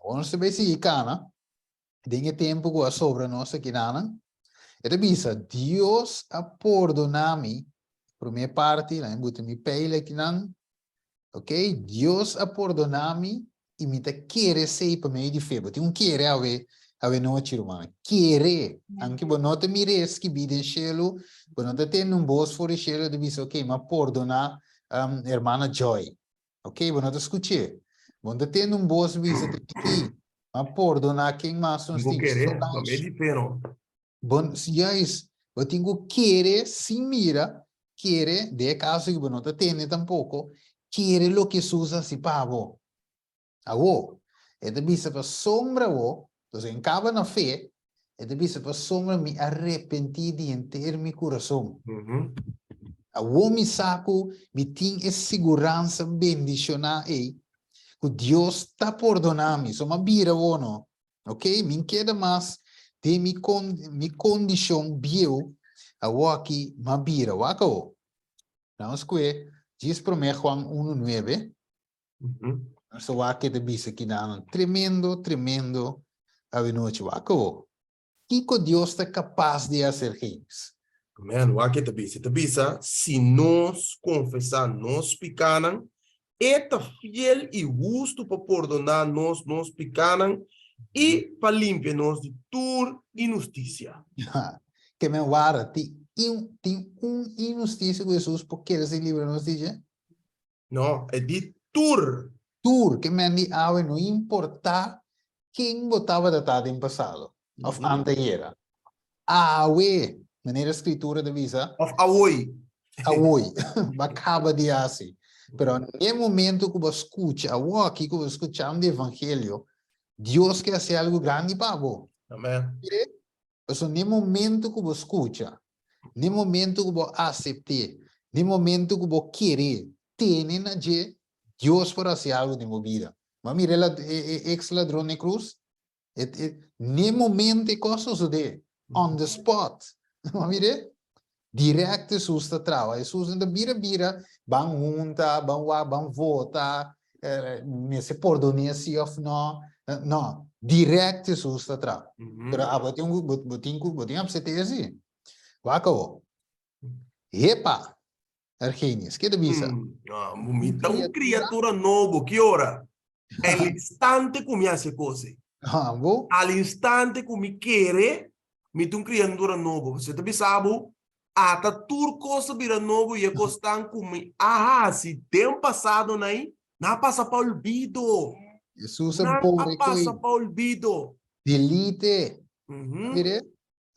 Awor nos ta bai sigui kana. Den e tempu ku a sobra nos akinanan, e ta bisa, Dios a pordoná mi, promé parti, laga mi buta mi peil akinan, ok, Dios a pordoná mi i mi ta kere esei pa medio di fe. Bo tin un kere awe, awe nochi, rumannan. Kere! Aunke bo no ta mir'é skibí den shelu, bo no ta tende un bos for di shelu ta bisa, ok, mi a pordoná hermana Joy. Ok, bo no ta skuch'é. Bo no ta tende un bos bisa te ki, ma pordoná ken mas nos Bo tin. kere, Solange. pa medio di fe no. Bo, juist, bo tin ku kere sin mira, kere, den e kaso ku bo no ta tende tampoko, kere loke Hesus a hasi pa bo. Awo, e ta bisa pasobra bo, entonces en kaba na fe, e ta bisa pasobra mi a repentí di henter mi kurason. Awo mi sa ku mi tin e siguransa bendishoná ei ku Dios ta pordoná mi. So mi a bira awo no, ok, mi keda mas den mi kon mi kondishon bieu, awo aki mi a bira. Wak awo. Nos kue djis promé Juan unu nuebe. Nos ta wak ke ta bisa kidanan. Tremendo, tremendo awenochi. Wak awo. Kiko Dios ta kapas di hacer, James? Amen. Wak ke ta bisa. E ta bisa, si nos konfesá nos pikánan, e ta fiel i hustu pa pordoná nos nos pikánan i pa limpia nos di tur inhustisia. Ke men warda, tin tin un inhustisia ku Hesus por kere sin libra nos di dje? No, e di tur. Tur, ke men di awe no importá ken bo tabata ta den pasado òf antayera. Awe, manera Skritura ta bisa. Òf awoi. Awoi, bo a kaba di hasi. Pero n'e momento ku bo a skucha, awoki ku bo a skucha di evangelio, Dios ke hasi algu grandi pa bo. Amen. Mire, pasobra n'e momento ku bo skucha, N'e momento ku bo asept'é, n'e momento ku bo ker'é, tene na dje, Dios por hasi algu den bo bida. Bo a mira e e ex ladron n'e krus? E e n'e momento e kos sosodé, on the spot. Bo a mir'é? Dirèkt Hesus ta traha. Hesus no ta bira bira, ban hunta, ban wak, ban vota, mester pordon'é si òf nò. No, dirèkt Hesus ta traha. Pero abo tin ku, bo tin ku, bo tin apsept'é si. Wak awo. Hepa! Argenius, ke ta bisa? Mi ta un kriatura nobo, ki ora? El instante ku mi hasi e kos ei. Al instante ku mi kere, mi ta un kriatura nobo. Pasobra ta bisa bo, ata tur kos a bira nobo i e kosnan ku mi a hasi den pasadonan ei, nan a pasa pa olvido. Hesus a Nan a bore ku pasa ei. pa olvido. Delete. Mire,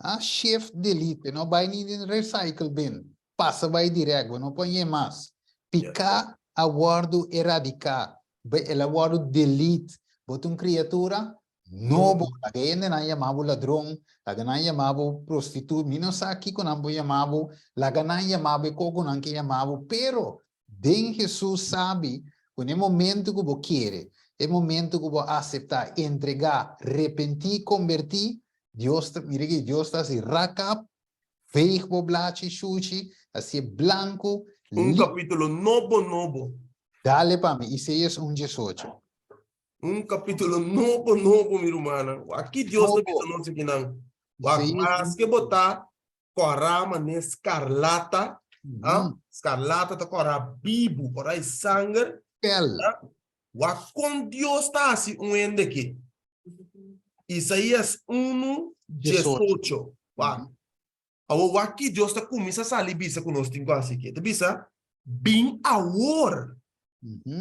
ah, shift delete, no bai ni den recycle bin, pasa bai direct, bo no por hañ'é mas. Piká a wòrdu eradiká, el a wòrdu delete. Bo ta un kriatura nobo, laga e hendenan yama bo ladron, laga nan yama bo prostituut, mi no sa kiko nan por yama bo, laga nan yama bo e kos ku nan ke yama bo, pero Den Hesus sabi ku na e momentu ku bo kere, e momentu ku bo aseptá, entregá, repentí, kombertí, Dios ta, mira aki, Dios ta hasi rakap, veeg bo blachi shushi, hasié blanku, Un kapítulo nobo nobo. Dale pa mi, Isaías un diesocho. Un kapítulo nobo nobo, mi rumannan. Wak ki Dios ta bisa nos akinan. Wak, maske bo ta Kòrá manera skarlata, ah, skarlata ta kòrá bibu, kòrá e sanger. Pel. Ah, wak kon Dios ta hasi un hende aki. Isaías unu, diesocho. Wak. Awor wak ki Dios ta kuminsá sali bisa ku nos tin ku hasi aki. E ta bisa, Bin awor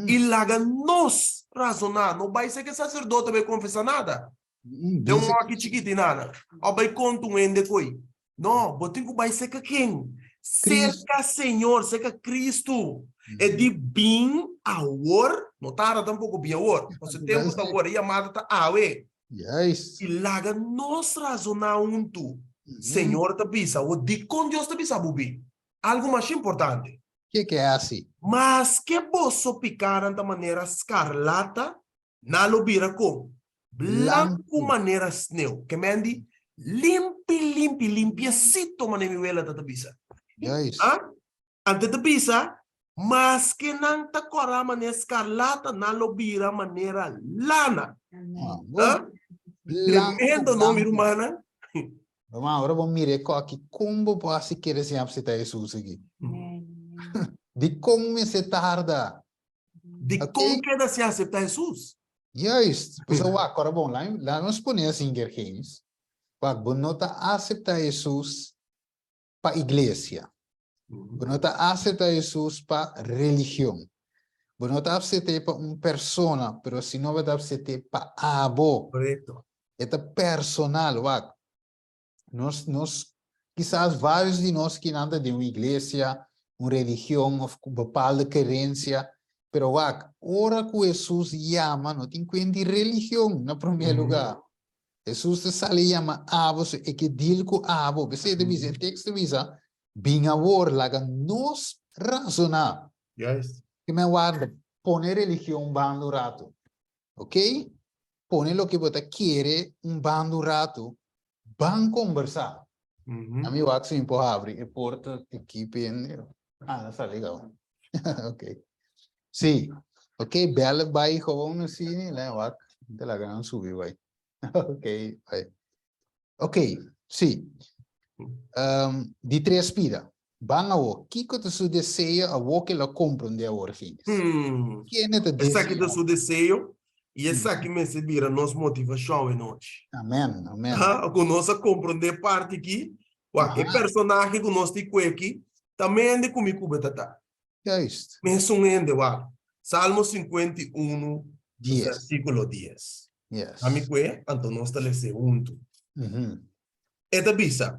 i laga nos razoná. No bai ser ku e saserdote bai konfesá nada. Den un hoki chikiti nada. Of bai konta un hende koi. No, bo tin ku bai serka ken? Serka Señor, serka Kristu. E di bin awor, no tarda tampoko bin awor. Pasobra e tempu ta awor, e yamada ta awe. Juist. I laga nos razoná huntu. Señor ta bisa awor, dikon Dios ta bisa bo bin? Algu masha importante. Ke ke hasi? Maske boso pikanan ta manera skarlata, Nan lo bira kon? Blanku manera sneu. Ke men di limpi, limpi, limpiesito manera mi wela ta ta bisa. Juist. Ah? Ante ta bisa, maske nan ta kòrá manera skarlata, nan lo bira manera lana. Ah, Ah? Blanku, Tremendo, no, mi blanku. rumannan? Ruman, ora bo mira e koki, kon bo por hasi kere sin apseta Hesus aki? Dikon mester tarda? Dikon keda sin aseptá Hesus? Juist. Pasobra wak, ora bon, laat nos pone asin, Gergenis. Wak, bo no ta aseptá Hesus pa iglesia. Bo no ta aseptá Hesus pa religion. Bo no ta asept'é pa un persona, pero sino bo ta asept'é pa abo. Korekto. E ta personal, wak. Nos, nos, kisas varios di nos kinan ta den un iglesia, un religion of bepaalde kerensia, pero wak, ora ku Hesus yama no tin kuen di religion na prome lugar. Hesus ta sali yama abo, so e ke deal ku abo. P'esei e ta bisa, e tekst ta bisa, bin awor, laga nos razoná. Juist. Ke men warda, pone religion un banda un rato. Ok? Pone loke bo ta kere un banda un ratu, ban kombersá. Ami wak si mi por habri e porta aki pende. Ah, na sali gau. Ok. Sí. Ok, bel bai gewoon asina, lei wak. Ta laga nan subi bai. Ok, bai. Ok, sí. Um, di tres pida. Ban awo, kiko ta su deseo awo ke lo komprondé awor, Gines? Hmm. Kende ta Esaki ta desea? su deseo i esaki mester bira nos motivashon awe nochi. Amen, amen. Ha, ku nos a komprondé parti aki, wak, e Aha. personahe ku nos tin ku aki ta mende ku mi ku bo ta ta. Juist. Mesun hende, wak. Salmo 51, Dies. versíkulo dies. Yes. Ami ku e, anto nos ta les'é huntu. Mhm. E ta bisa,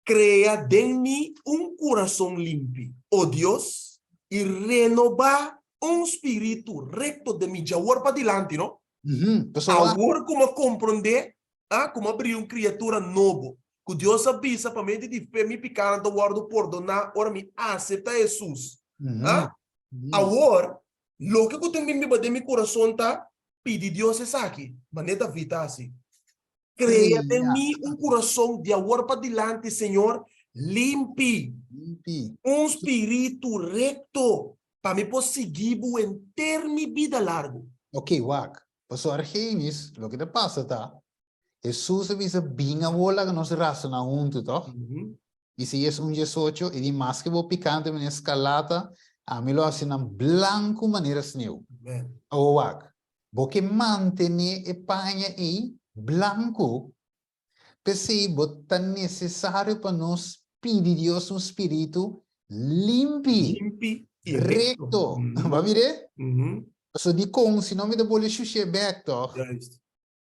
Krea den mi un kurason limpi, o Dios, i renobá un spiritu rekto den mi. Djawor padilanti, no? Mhm. Pasobra. Awor ku mi a komprondé, ah, ku mi a bria un kriatura nobo, ku Dios a bisa pa medio di fe mi pikanan ta wòrdu pordoná ora mi aseptá Hesus. Ah, awor, loke ku tin bin biba den mi kurason ta pidi Dios esaki, manera David ta hasi. Krea den mi un kurason di awor padilanti, Señor, limpi, un spiritu rekto, pa mi por sigui bo henter mi bida largu. Ok, wak. Pasobra Argenis, loke ta pasa ta, Hesus a bisa, Bin awor laga nos rasoná huntu, tòg? Isaías un diesocho, E di, Maske bo pikante manera skarlata, ami lo hasi nan blanku manera sneu. Awor wak, bo ke mantené e paña ei blanku, p'esei bo ta nesesario pa nos pidi Dios un spiritu limpi, Limpi i rekto. rekto. Bo a mir'é? Pasobra dikon si no mi ta bole shush'é bèk, tòg? Juist.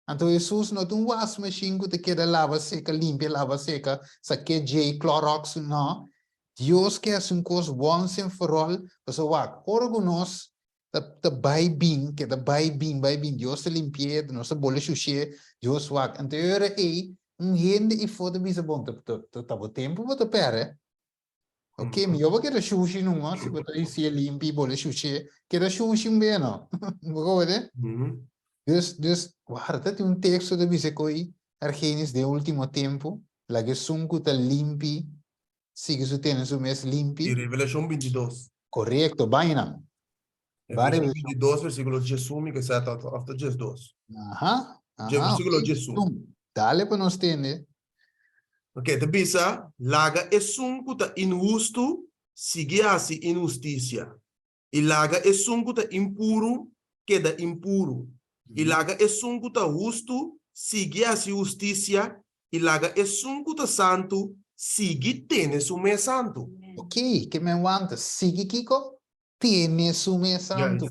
Anto Hesus no ta un wasmachine ku ta keda laba seka, limpia, laba seka, sak'é djei, Clorox, no. Dios ke hasi un kos once and for all, pasobra wak, ora ku nos ta ta bai bin, keda bai bin, bai bin, Dios ta limpi'é, nos ta bole shushi'é, Dios wak. Anto e ora ei, un hende ifó ta bisa, bon, ta ta ta bo tempu bo ta pèrdè. Ok, mi yo keda shushi numa, si bo ta hisié limpi, bole shushié, keda shushi un be no. Bo koba de? Dus, dus, warda, ta tin un teksto ta bisa koi Argenis den ultimo tempu, laga esun ku ta limpi sigui su tene su mes limpi. Di Revelashon bintidos. Korekto, baña nan. Revelashon bintidos, versíkulo diesun, mi ke sa ta òf ta diesdos. Aha, aha. Versíkulo diesun. Dale pa nos tende. Ok, ta bisa, Laga esun ku ta inhustu sigui hasi inhustisia, i laga esun ku ta impuru keda impuru, i laga esun ku ta hustu sigui hasi hustisia, i laga esun ku ta santu sigui tene su mes santu. Ok, ke men wanta sigui kiko? Tene su mes santu.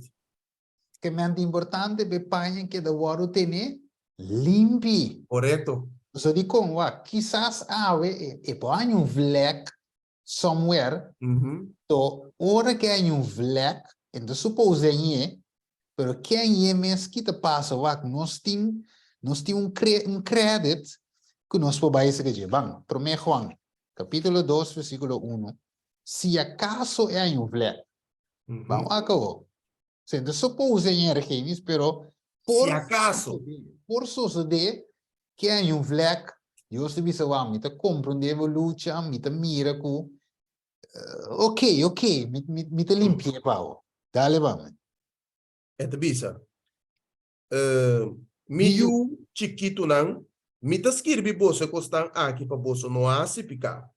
Ke men ta importante pa e paña keda wòrdu tene limpi. Korekto. Pasobra dikon? Wak, kisas awe e por haña un vlek somewhere, to ora ke haña un vlek, e no ta supose hañ'é, pero ke hañ'é mes ki ta pasa? Wak, nos tin, nos tin un un credit ku nos por bai esaki dje. Ban, Promé Juan, kapítulo dos, versíkulo uno, Si akaso e haña un vlek, Ban wak awo. Se no ta supose ñer Genis, pero por Si acaso. por sosode ke hay un vlek, Dios ta bisa wak, mi ta comprende bo lucha, mi ta mira ku, ok, ok, mi, mi, mi ta limpi'é pa bo. Dale pa mi. E ta bisa, Mi yu chikitunan, mi ta skirbi boso e kosnan aki pa boso no hasi piká.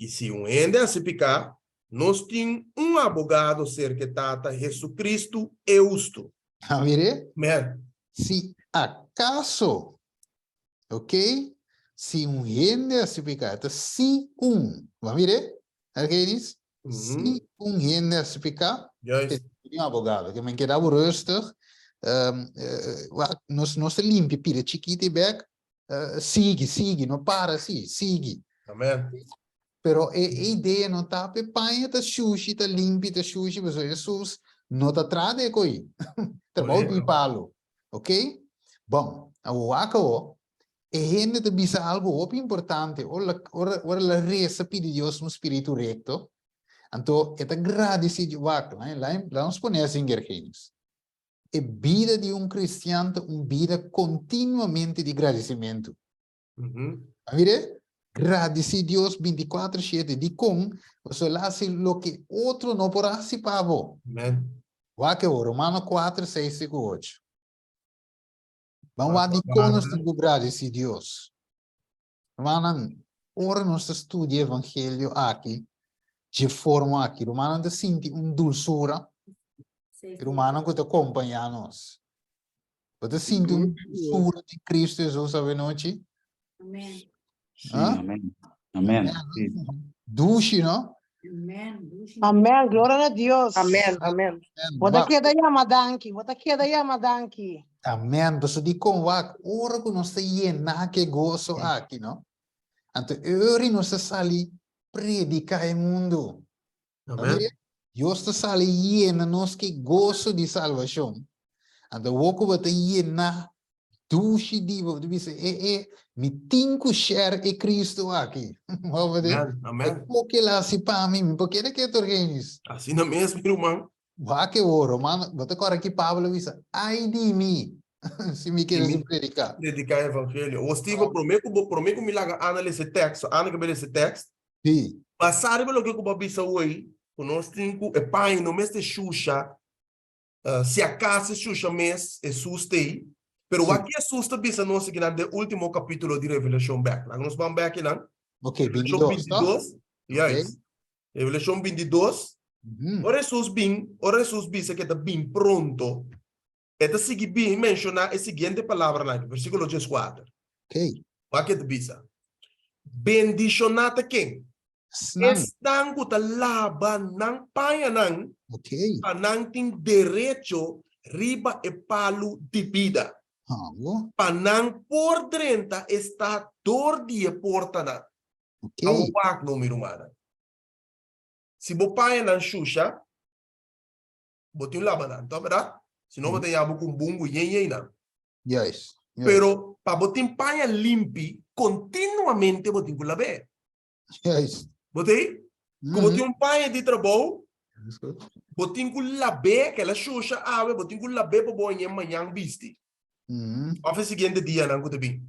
I si un hende hasi piká, nos tin un abogado serka e Tata, Hesukristu, e hustu. A mir'é? Amen. Si akaso, ok, si un hende hasi piká, e ta si un, bo a mir'é? Argenis? Si un hende hasi piká, Juist. tin un abogado. Ke men keda bo rustig, wak, nos, nos ta limpia pida chikito i bek, sigui, sigui, no para si, sigui. Amen. Pero e idea no ta pa e paña ta shushi, ta limpi, ta shushi, pasobra Hesus no ta traha di e ko'i. Trabou di palo. Ok? Bon, awor wak awor, E hende ta bisa algu hopi importante ora ora ora el a resa pidi Dios un spiritu rekto, anto e ta gradisí Dios. Wak, laat laat nos pone asin, Gergenis. E bida di un kristian ta un bida kontinuamente di gradisimentu. A mira? Gradisí Dios bintikuater shete. Dikon? Pasobra el a hasi loke otro no por hasi pa bo. Amen. Wak awor, Romano kuater, seis te ku ocho. Ban wak dikon nos tin ku gradisí Dios. Rumannan, ora nos ta studia evangelio aki dje forma aki, rumannan ta sinti un dulsura, e rumannan ku ta kompañá nos. Bo ta sinti un dulsura di Cristo Jesus awenochi? Amen. Sí, amen. Amen. Sí. Dushi, no? Amen. Dushi. Amen. Gloria na Dios. Amen, amen. Bo ta keda yama danki. Bo ta keda yama danki. Amen. Pasobra dikon wak ora ku nos ta yená ku e goso aki, no? Anto e ora nos ta sali prediká e mundu. Amen. Dios ta sali yena nos ku e goso di salbashon. Anto awor ku bo ta yená dushi di bo, bo ta bisa, e e, mi tin ku share e Cristo aki. Bo ta Amen, amen. E koke el a hasi pa mi, mi por keda ketu Argenis. Asina mes, mi ruman. Wak e oro, man, bo ta kòrda ki Pablo a bisa, Ai di mi, si mi keda sin prediká. Prediká e evangelio. Awor, Steven, promé ku bo, promé ku mi laga Ana lesa e tekst, Ana ke bai lesa e tekst, Sí. Basá riba loke ku bo a bisa hoy, ku nos tin ku e paña no mester shusha, si acaso e shusha mes, Hesus ta ei. Pero wak Hesus ta bisa nos akinan den ultimo kapitulo di Revelashon bek. Laga nos ban bek akinan. Ok, Revelashon 22, to? 22. Juist. Revelashon 22. Ora Hesus bin, ora Hesus bisa ku e ta bin pronto, e ta sigui bin menshoná e siguiente palabranan aki, versíkulo dieskuater. Ok. Wak e ta bisa, Bendishoná ta ken? Esnan. Esnan ku ta laba nan pañanan Ok. pa nan tin derecho riba e palu di bida. Abo. Pa nan por drenta e stat dor di e portanan. Oké. Awor wak no, mi rumannan. Si bo pañanan shusha, bo tin un laba nan, to berdad? Si no bo ta yama bo ku un bungu yen yen nan. Juist. Juist. Pero pa bo tin paña limpi, kontinuamente bo tin ku lab'é. Juist. Bo ta ei? Ku bo tin un paña di trabou, bo tin ku lab'é, ke el a shusha awe, bo tin ku lab'é pa bo hañ'é mañan bisti. Òf e siguiente dianan ku ta bin.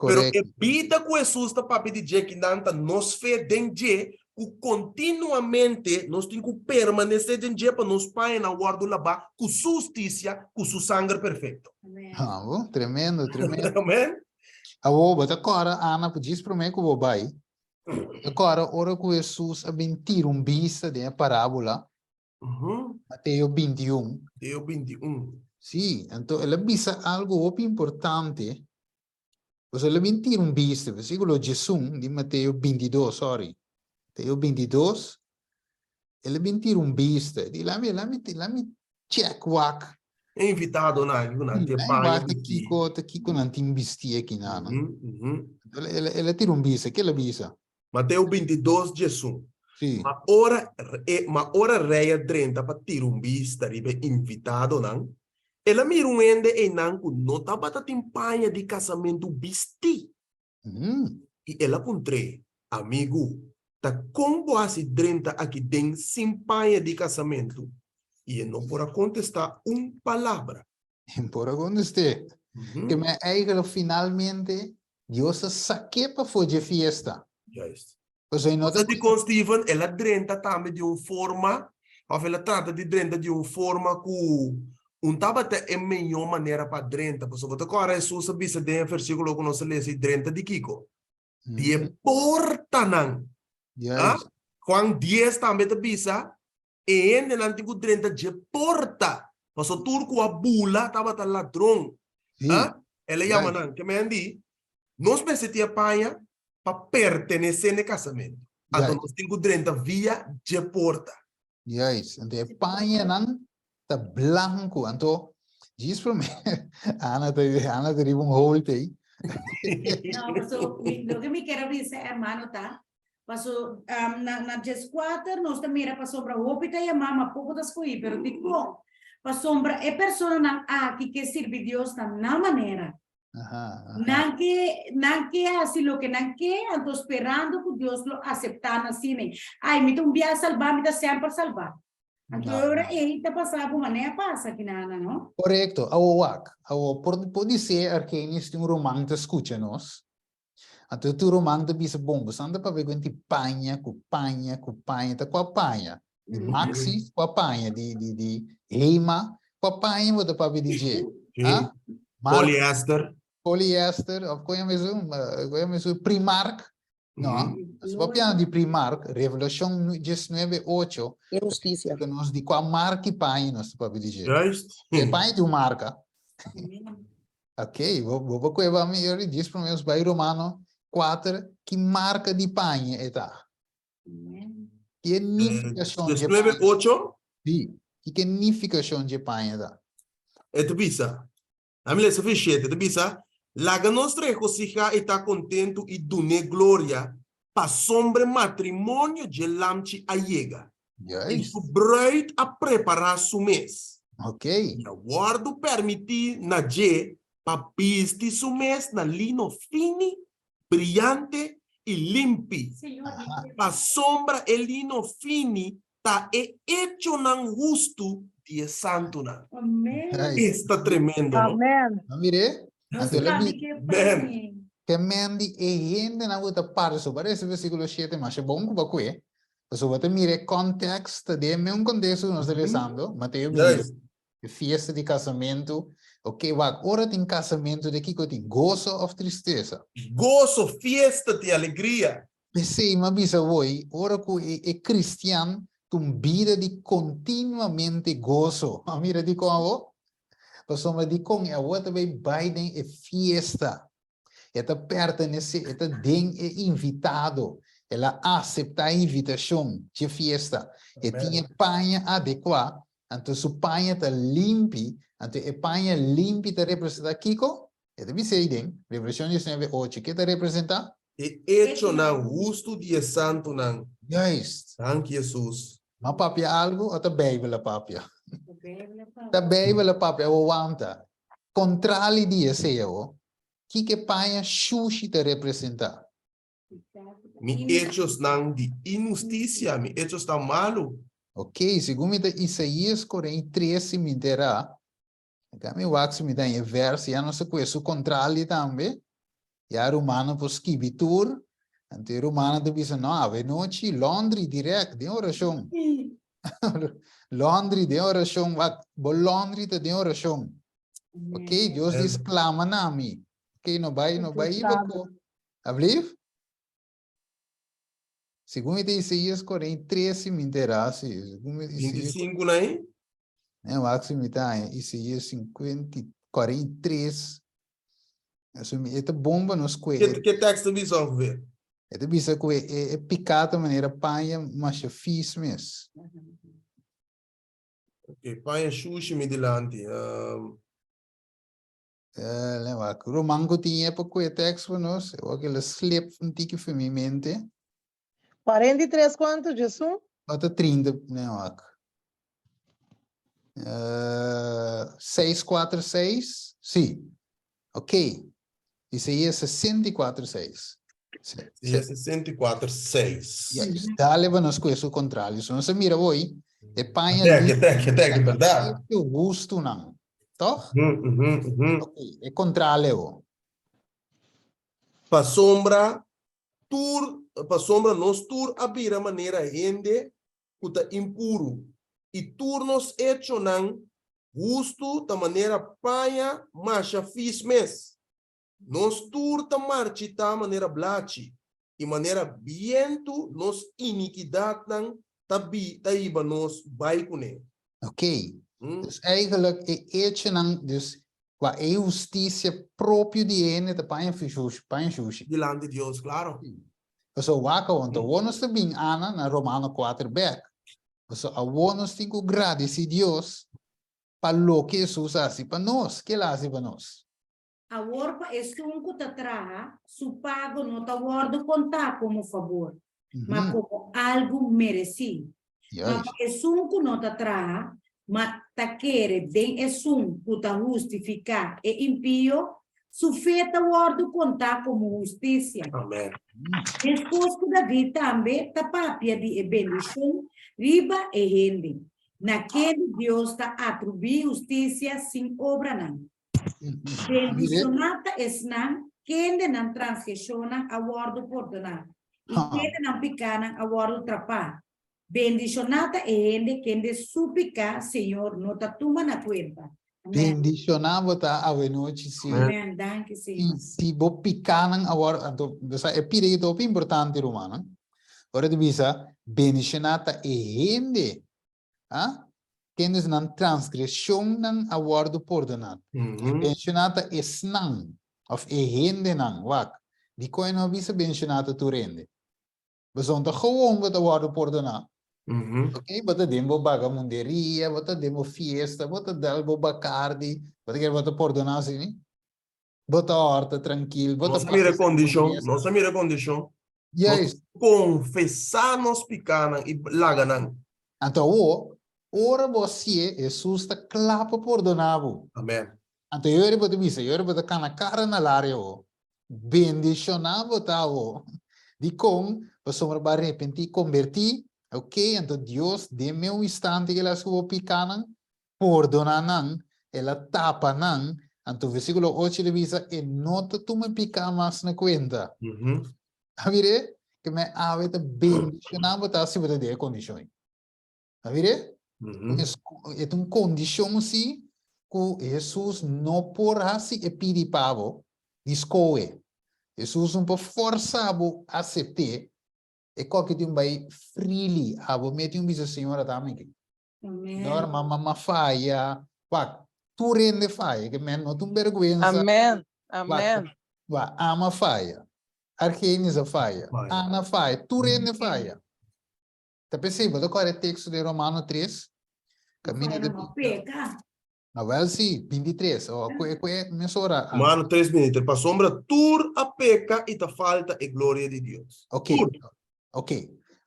Pero e bida ku Hesus ta papia di dje kinan ta nos fe den dje ku kontinuamente nos tin ku permanesé den dje pa nos pañanan wòrdu labá ku su hustisia, ku su sanger perfekto. Abo, tremendo, tremendo. Amen. Abo, bo ta kòrda, Ana, ku djis promé ku bo bai, bo ta kòrda ora ku Hesus a bin tira un bista den e parábola, Mateo bintiun. Mateo bintiun. Sí, anto el a bisa algu hopi importante. Pasobra el a bin tira un bista, versíkulo diesun di Mateo bintidos, sorry. Mateo bintidos, el a bin tira un bista. E di, Lami, lami, lami check wak. E invitadonan aki ku nan tin paña Wak ta bistí. kiko, ta kiko nan tin bistí akinan. El, el, el a tira un bista. Ke el a bisa? Mateo bintidos, diesun. Sí. Ma ora e, ma ora rei a drenta pa tira un bista riba e invitadonan, el a mira un hende einan ku no tabata tin paña di kasamentu bistí. I el a puntr'é, Amigu, ta kon bo hasi drenta aki den sin paña di kasamentu? I e no por a kontestá un palabra. E por a kontest'é. Ke men eigenlijk finalmente Dios a sak'é pafó dje fiesta. Juist. Pasobra e no ta. Di kon Steven, el a drenta tambe di un forma, òf el a trata di drenta di un forma ku un tabata e mihó manera pa drenta. Pasobra bo ta kòrda Hesus a bisa den e versíkulo ku nos a lesa, i drenta di kiko? Di e portanan. Juist. Juan dies tambe ta bisa, E hendenan tin ku drenta dje porta, pasobra tur ku a bula tabata ladron. Sí. Ah, el a yama Right. nan. Ke men di, nos mester tin e paña pa pertenesé n'e kasamentu. Anto Juist. nos tin ku drenta via dje porta. Juist. Anto e pañanan ta blanku. Anto, djis promé, Ana ta, Ana ta riba un holte ei. No, paso, mi, loke mi kier a bisa, hermano, ta, Paso na na djeskuater nos ta mira pasobra hopi ta yamá ma poko ta skohí, pero dikon? Pasobra e personanan aki ke sirbi Dios na nan manera. Nan ke nan ke hasi loke nan ke, anto sperando ku Dios lo aseptá nan asina. Ai, mi ta un bia salbá, mi ta semper salbá. Anto e ora ei ta pasá ku manera pasa kinana, no? Korekto. Awor wak, awor por podisé Argenis tin un ruman ta skucha nos. Anto tur ruman ta bisa, Bon, boso anda papia ku hende paña, ku paña, ku paña. Ta kua paña? Di Maxi? Kua paña? Di, di, di Hema? Kua paña bo ta papia di dje? Ha? Polyester. Polyester, of kon yama esun? Kon yama esun? Primark? No, si bo papia di Primark, Revelashon diesnuebe ocho, E hustisia. ta nos di kua marka i paña nos ta papia di dje. Juist. E paña tin un marka. Ok, bo bo por cueba mi yori djis prome nos bai Romano 4, ki marca di paña e ta? Ki e nificacion dje Desnueve paña? ocho. Sí, ki ke nificacion dje paña ta? E ta bisa, ami lesa vers shete, e ta bisa, Laga nos regosihá i ta kontentu i dun'é gloria, pasobra e matrimonio dje Lamchi a yega. I Juist. su bruid a prepará su mes. Ok. I a wòrdu pèrmití na dje pa bisti su mes na lino fini, briante i limpi. Pasobra e lino fini ta e echonan hustu di e santunan. Amen. Esta tremendo, no? Amen. No mir'é? Nos Anto el a sabi bi- ke Ben. paña. Ke men di e hendenan ku ta parse so parese versíkulo shete masha bon ku bo kue. Pasobra bo ta mira e context, ta den e mesun contexto ku nos ta lesando, Mateo 22, e fiesta di kasamentu. Ok, wak, ora tin kasamentu de kiko tin? Goso òf tristesa? Goso, fiesta tin alegria. P'esei mi a bisa awoi, ora ku e e kristian ta un bida di kontinuamente goso. A mira dikon awo? Pasobra dikon e awo ta bai bai den e fiesta. E ta pertenesé, e ta den e invitado. El a aseptá e invitashon dje fiesta. E tin e paña adekuá, anto su paña ta limpi, anto e paña limpi ta representá kiko? E ta bisa ei den Revelashon 19, 8, ke ta representá? E echonan hustu di e santunan. Juist. Danki Hesus. M'a papia algu o ta Beibel a papia? Ta Beibel a papia, awor wanta. Kontrali di esei awor, kiko e paña shushi ta representá? Mi echosnan di inhustisia, mi echosnan malu. Ok, segun mi ta Isaías 43 si mi enterá, Laga mi wak si mi ta haña e vers, ya nos a kue su kontrali tambe. Ya rumannan por skibi tur. Anto e rumannan ta bisa, no, awe nochi laundry direct den orashon. Laundry den orashon, wak, bo laundry ta den orashon. Ok, Dios di sklama na mi. Ok, no bai, no bai iba ku. Ablief? Segun mi ta Isaías 43 si mi entera, si. Segun mi Isaías 25 na ei? Ne, wak si mi ta haña Isaías 50, 43. Eso mi, e ta bon pa nos kue. Ke, ke tekst ta bisa ongeveer? E ta bisa ku e, e, e piká ta manera paña masha fis mes. Ok, paña shushi mi dilanti. Um, Eh, wak, ruman ku tin e pa kue tekst pa nos, e wak el a slip un tiki for mi mente. 43 kuantu, Jesu? Ota 30, ne wak. Eh, 6, 4, 6, sí. Ok. Isaías 64, 6. Sí, Sí, 64, 6. Juist. Dale pa nos kue su kontrali. So nos a mira hoy, e paña Teki, teki, teki, berdad. E hustunan. Toch? Mm, mhm, mhm. Ok, e kontrali awo. Pasobra tur, pasobra nos tur a bira manera hende ku ta impuru, i tur nos echonan hustu ta manera paña masha fis mes. Nos tur ta marchitá manera blachi, i manera bientu nos inikidatnan ta bi ta hiba nos bai kuné. Ok. Dus eigenlijk e echonan, dus kua e hustisia propio di hende ta paña shushi, paña shushi. Dilanti Dios, klaro. Pasobra wak awor, anto awor nos ta bin ana na Romano kuater bèk. Pasobra awor nos tin ku gradisí Dios pa loke Hesus a hasi pa nos. Ke el a hasi pa nos? Awor pa esun ku ta traha, su pago no ta wòrdu kontá komo fabor, ma komo algu meresí. Ma pa esun ku no ta traha, ma ta kere den esun ku ta hustifiká e impio, su fe ta wòrdu kontá komo hustisia. Amèn. Meskos ku David tambe ta papia di e bendishon riba e hende, na kende Dios ta atribuí hustisia sin obranan. Bendishoná ta esnan kende nan transgreshonnan a wòrdu pordoná i kende nan pikánan a wòrdu trapá. Bendishoná ta e hende kende su piká Señor no ta tuma na kuenta. Amèn. Bendishoná bo ta awenochi si. Amèn. Danki, Señor. Si bo pikánan a wòrdu, anto bo sa e pida aki ta hopi importante rumannan. Ora ta bisa bendishoná ta e hende Ha? Kendes nan transgresionnan a wordo pordoná. Benshoná ta esnan, of e hendenan, wak, dikon e no a bisa benshoná ta tur hende? Pasobra ta gewoon bo ta wordo pordoná. Ok, bo ta den bo bagamunderia, bo ta den bo fiesta, bo ta dal bo bacardi, bo ta kere bo ta pordoná asina? Bo ta horta trankil, bo ta Nos a mira e kondishon, nos a mira e kondishon. Juist. Nos konfesá nos pikánan i laga nan. Anto awor, ora bo hasié, Hesus ta kla pa pordoná bo. Amèn. Anto e ora bo ta bisa, e ora bo ta kana kara na laria awor. Bendishoná bo ta awor. Dikon? Pasobra bo a arepentí, kombertí, oké, anto Dios den meun instante ku el a hasi ku bo pikánan, Pordoná nan, el a tapa nan. Anto versíkulo ocho ta bisa, E no ta tuma e piká mas na kuenta. A mir'é? Ke men awe ta bendishoná bo ta si bo ta den e kondishon ei. A mir'é? E ta un kondishon si ku Hesus no por hasi e pidi pa bo di skohe. Hesus no por fòrsa bo asept'é. E koki tin bai freely. Abo mes tin un bisa, Señor, a ta mi aki. Amen. Nor mama ma faya. Wak, tur hende faya, ke men no ta un bergwensa. Amen. Wak, Amen. wak, ama faya. Argenis a faya. Faya. Ana faya. Tur hende faya. Ta p'esei, bo ta kòrda e teksto den Romano 3? Kaminda Faya ta no bisa, peka. Awel si, 23. O, kue, kue, mesora. ah. Romano 3, 23. Pasobra tur a peka i ta falta e gloria di Dios. Ok, Tur. ok.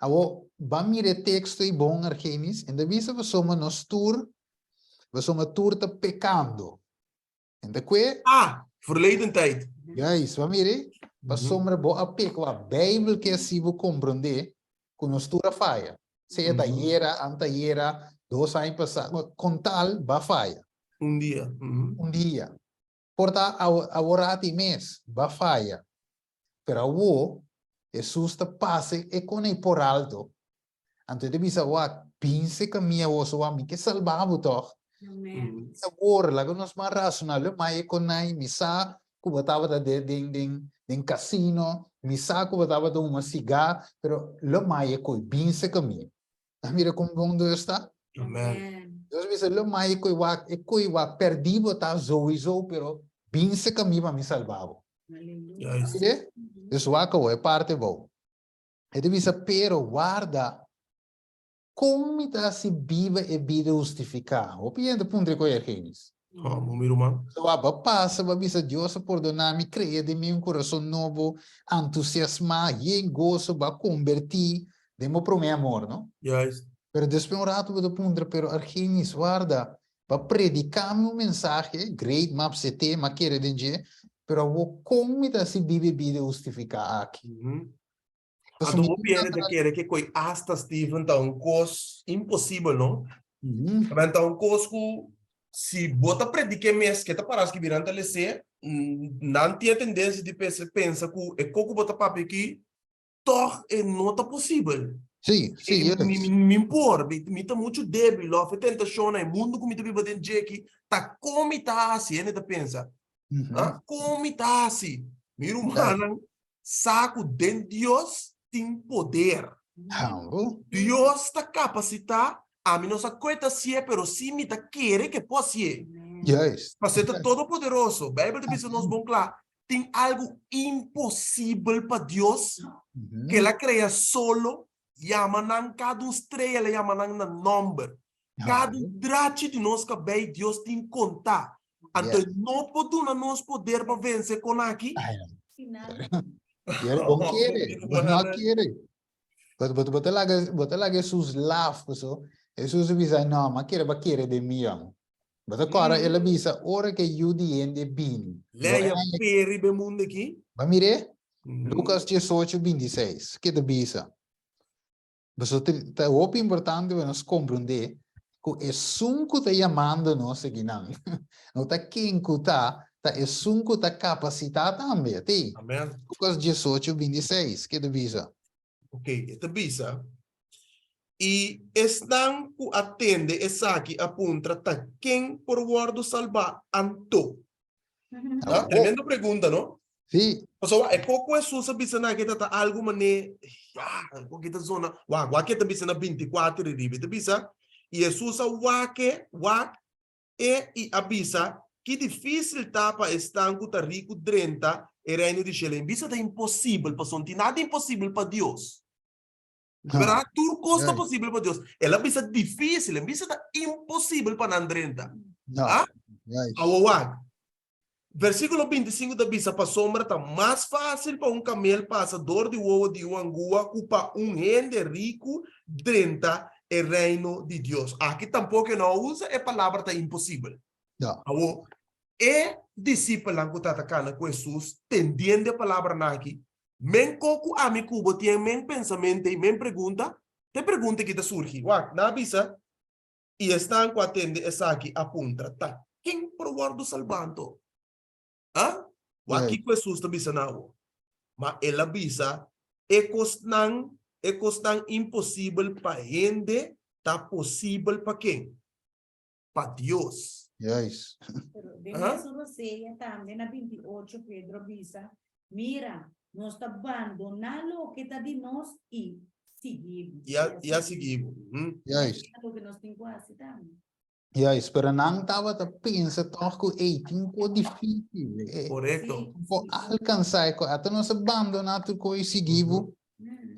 Awo, ban mira e teksto ei bon, Argenis. En ta bisa pasobra nos tur, pasobra tur ta pekando. En ta kue? Ah, verleden tijd. Juist, ban mira ei. Pasobra bo a peka, wak, Bijbel ke hasi bo komprondé ku nos tur a faya. Sea ta ayera, antayera, dos aña pasá, kon tal, bo a faya. Un dia. Un dia. Por ta aworati mes, bo a faya. Pero awor, Hesus ta pasa e kon ei por alto. Anto e ta bisa, Wak, binse kaminda boso, wak, mi ke salba bo tòg. Awor, laga nos mas rasoná, lo mai e konai, mi sa ku bo tabata den den den kasino, mi sa ku bo tabata huma sigá, pero lo mai e koi, binse kaminda. A mira kon bon Dios ta? Amen. Dios bisa, lo mai e koi wak, e koi wak, pèrdí bo ta souiso, pero binse kaminda pa mi salba bo. Juist. Mire, dus wak awor e parte bou. E ta bisa, pero warda, kon mi ta hasi biba e bida hustifiká? Hopi hende puntra e koe Argenis. Oh, bo mi ruman. So wak, bo pasa, bo bisa, Dios a pordoná mi, krea den mi un kurason nobo, antusiasmá, yen goso, bo a kombertí den bo promé amor, no? Juist. Pero despues un ratu bo ta puntra, pero Argenis, warda, Bo a prediká mi un mensahe, great, m'a apsept'é, m'a kere den dje, pero awor kon mi ta hasi biba e bida hustifiká aki? Anto hopi hende ta kere ke koi asta Steven ta un kos imposibel, no? Tamen ta un kos ku si bo ta predik'é mes ke ta para skibí nan ta les'é, nan tin e tendensia di pensa ku e kos ku bo ta papia aki Tòg e no ta posibel. Sí, sí, E, mi, mi, mi por, mi, mi ta muchu débil, òf e tentashonnan, e mundu ku mi ta biba den dje aki, ta kon mi ta hasi, hende ta pensa. Ah, kon mi ta hasi? Mi rumannan sa ku den Dios tin poder. Dios ta kapasitá, ami no sa kon e ta hasié, pero sí mi ta kere ku e por hasié. Juist. Pasobra e ta todopoderoso. Beibel ta bisa nos bon kla, Tin algu imposibel pa Dios? Ku el a krea solo, yama nan kada un strea, el a yama nan na nòmber. Kada un drachi di nos kabei Dios tin kontá. Anto e no por duna nos poder pa vense kon aki? Bo kere, bo no kere. Bo ta laga, bo ta laga Hesus laf, paso Hesus a bisa, no, m'a kere bo a kere den mi yòn. Bo ta kòrda el a bisa, ora ku e Yu di hende bini, lo Lei a haña. p'e riba e mundu aki. Bo a mir'é? Lukas diesocho, bintiseis, ke ta bisa? Pasobra ta ta hopi importante pa nos komprondé ku esun ku ta yamando nos akinan no ta ken ku ta, ta esun ku ta kapasitá tambe. Te? Amen. Lukas diesocho, bintiseis, ke ta bisa? Ok, e ta bisa, I esnan ku a tende esaki a puntra, Ta ken por wòrdu salbá anto? Ah, tremendo pregunta, no? Sí. Pasobra e kos ku Hesus a bisa nan aki ta ta algu manera, ya, e kos aki ta zona, wak, wak e ta bisa na binti kuater i riba, e ta bisa, I Hesus a wak e, wak e i a bisa, Ki difísil ta pa esnan ku ta riku drenta e Reino di Shelu. En bista ta imposibel, pasobra no tin nada imposibel pa Dios. Berdad? Tur kos ta posibel pa Dios. El a bisa difísil, en bista ta imposibel pa nan drenta. Ah? Awor wak. Versíkulo bintisinku ta bisa, Pasobra ta mas fásil pa un kamel pasa dor di wowo di un angua ku pa un hende riku drenta e Reino di Dios. Aki tampoko e no a usa e palabra ta imposibel. No. Awor, e disipelnan ku tabata kana ku Hesus, tendiendo e palabranan aki, men ko ku ami ku bo tin men pensamentu ei, men pregunta, ta e pregunta aki ta surgi. Wak, nan a bisa, I esnan ku a tende esaki a puntra, Ta ken por wòrdu salbá anto? Ha? Wak kiko Hesus ta bisa nan awor. Ma el a bisa, E kosnan, e kosnan imposibel pa hende ta posibel pa ken? Pa Dios. Juist. Pero den mesun rosea tambe na 28 Pedro a bisa, Mira, nos ta bandoná loke ta di nos i sigui bo. I a, i a sigui bo. Juist. Loke nos tin ku hasi tambe. Juist, pero nan tabata pensa toch ku ey tin ko difícil. Eh, Korekto. Por alkansá e ko. Ata nos a bandoná tur ko i sigui bo.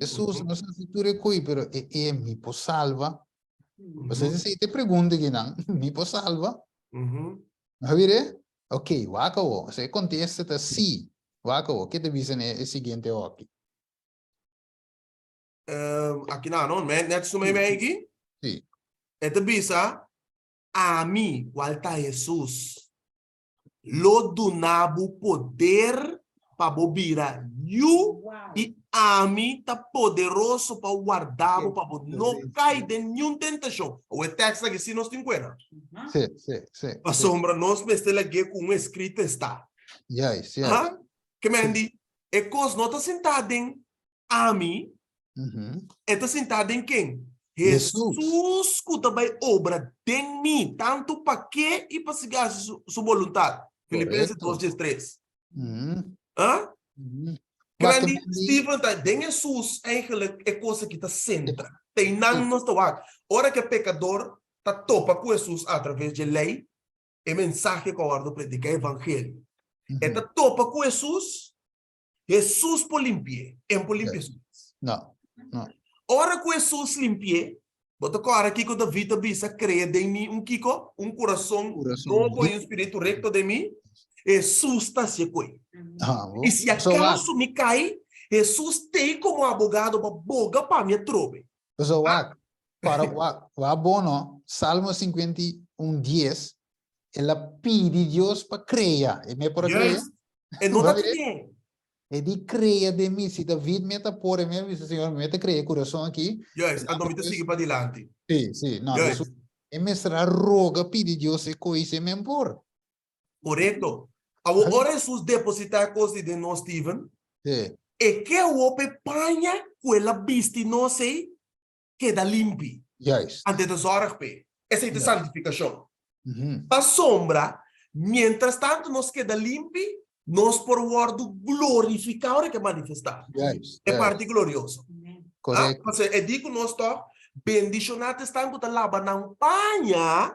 Hesus, nos a hasi tur e koi, pero e e mi por salba? Pasobra esei ta e pregunta ki nan, mi por salba? Nos a bira? Ok, wak awo. So e kontesta ta sí. Wak awo. Ke ta bisa na e siguiente hoki? Aki na no, net su mei mei aki. Sí. E ta bisa, Ami, kual ta Hesus, lo duna bo poder pa bo bira yu i ami ta poderoso pa warda bo pa bo no kai den niun tentashon. Awor e tekst aki si nos tin kuena. Sí, sí, sí. Pasobra nos mester lag'é ku un eskrito esta. Juist, juist. Ha? Ke men di, e kos no ta sintá den Ami, e ta sintá den ken? Hesus ku ta bai obra den mi, tantu pa ke i pa sigui hasi su boluntat. Filipenses 2, 13. Ah? Grandi, Steven ta den Hesus eigenlijk e kos aki ta sentra. Ta einan nos ta wak. Ora ku e pekador ta topa ku Hesus atraves dje lei, e mensahe ku a wòrdu prediká, e evangelio. E ta topa ku Hesus, Hesus por limpi'é, e no por limpia su mes. No, no. Ora ku Hesus limpi'é, bo ta kòrda kiko David a bisa, Krea den mi un kiko? Un kurason nobo i un spiritu rekto den mi. Hesus ta hasié ku ei. I si akaso mi kai, Hesus t'ei komo abogado pa boga pa mi atrobe. Pasobra wak, para wak, wak bon no, Salmo 51 dies, El a pidi Dios pa crea. E me por a crea? Juist. E no ta tene. E di crea den mi. Si David me ta por, e me bisa, Señor, mi ta crea e corazón aki. Juist. Anto mi ta sigui padilanti. Sí, sí. No, Juist. dus, e mester a roga pidi Dios e cois e men por. Correcto. Awor, ora Jesús deposita e cos di den nos, Steven, Sí. e ke awor p'e paña cu el a bisti nos ei, keda limpi. Juist. Anto e ta zòrg p'e. Esei ta santifikashon. Mhm. Pasobra, mientras tantu nos keda limpi, nos por wòrdu glorifiká ora ke manifestá. Juist, E juist. parti glorioso. Correcto. Ah, pasobra e di ku nos tòg, bendishoná ta esnan ku ta laba nan paña,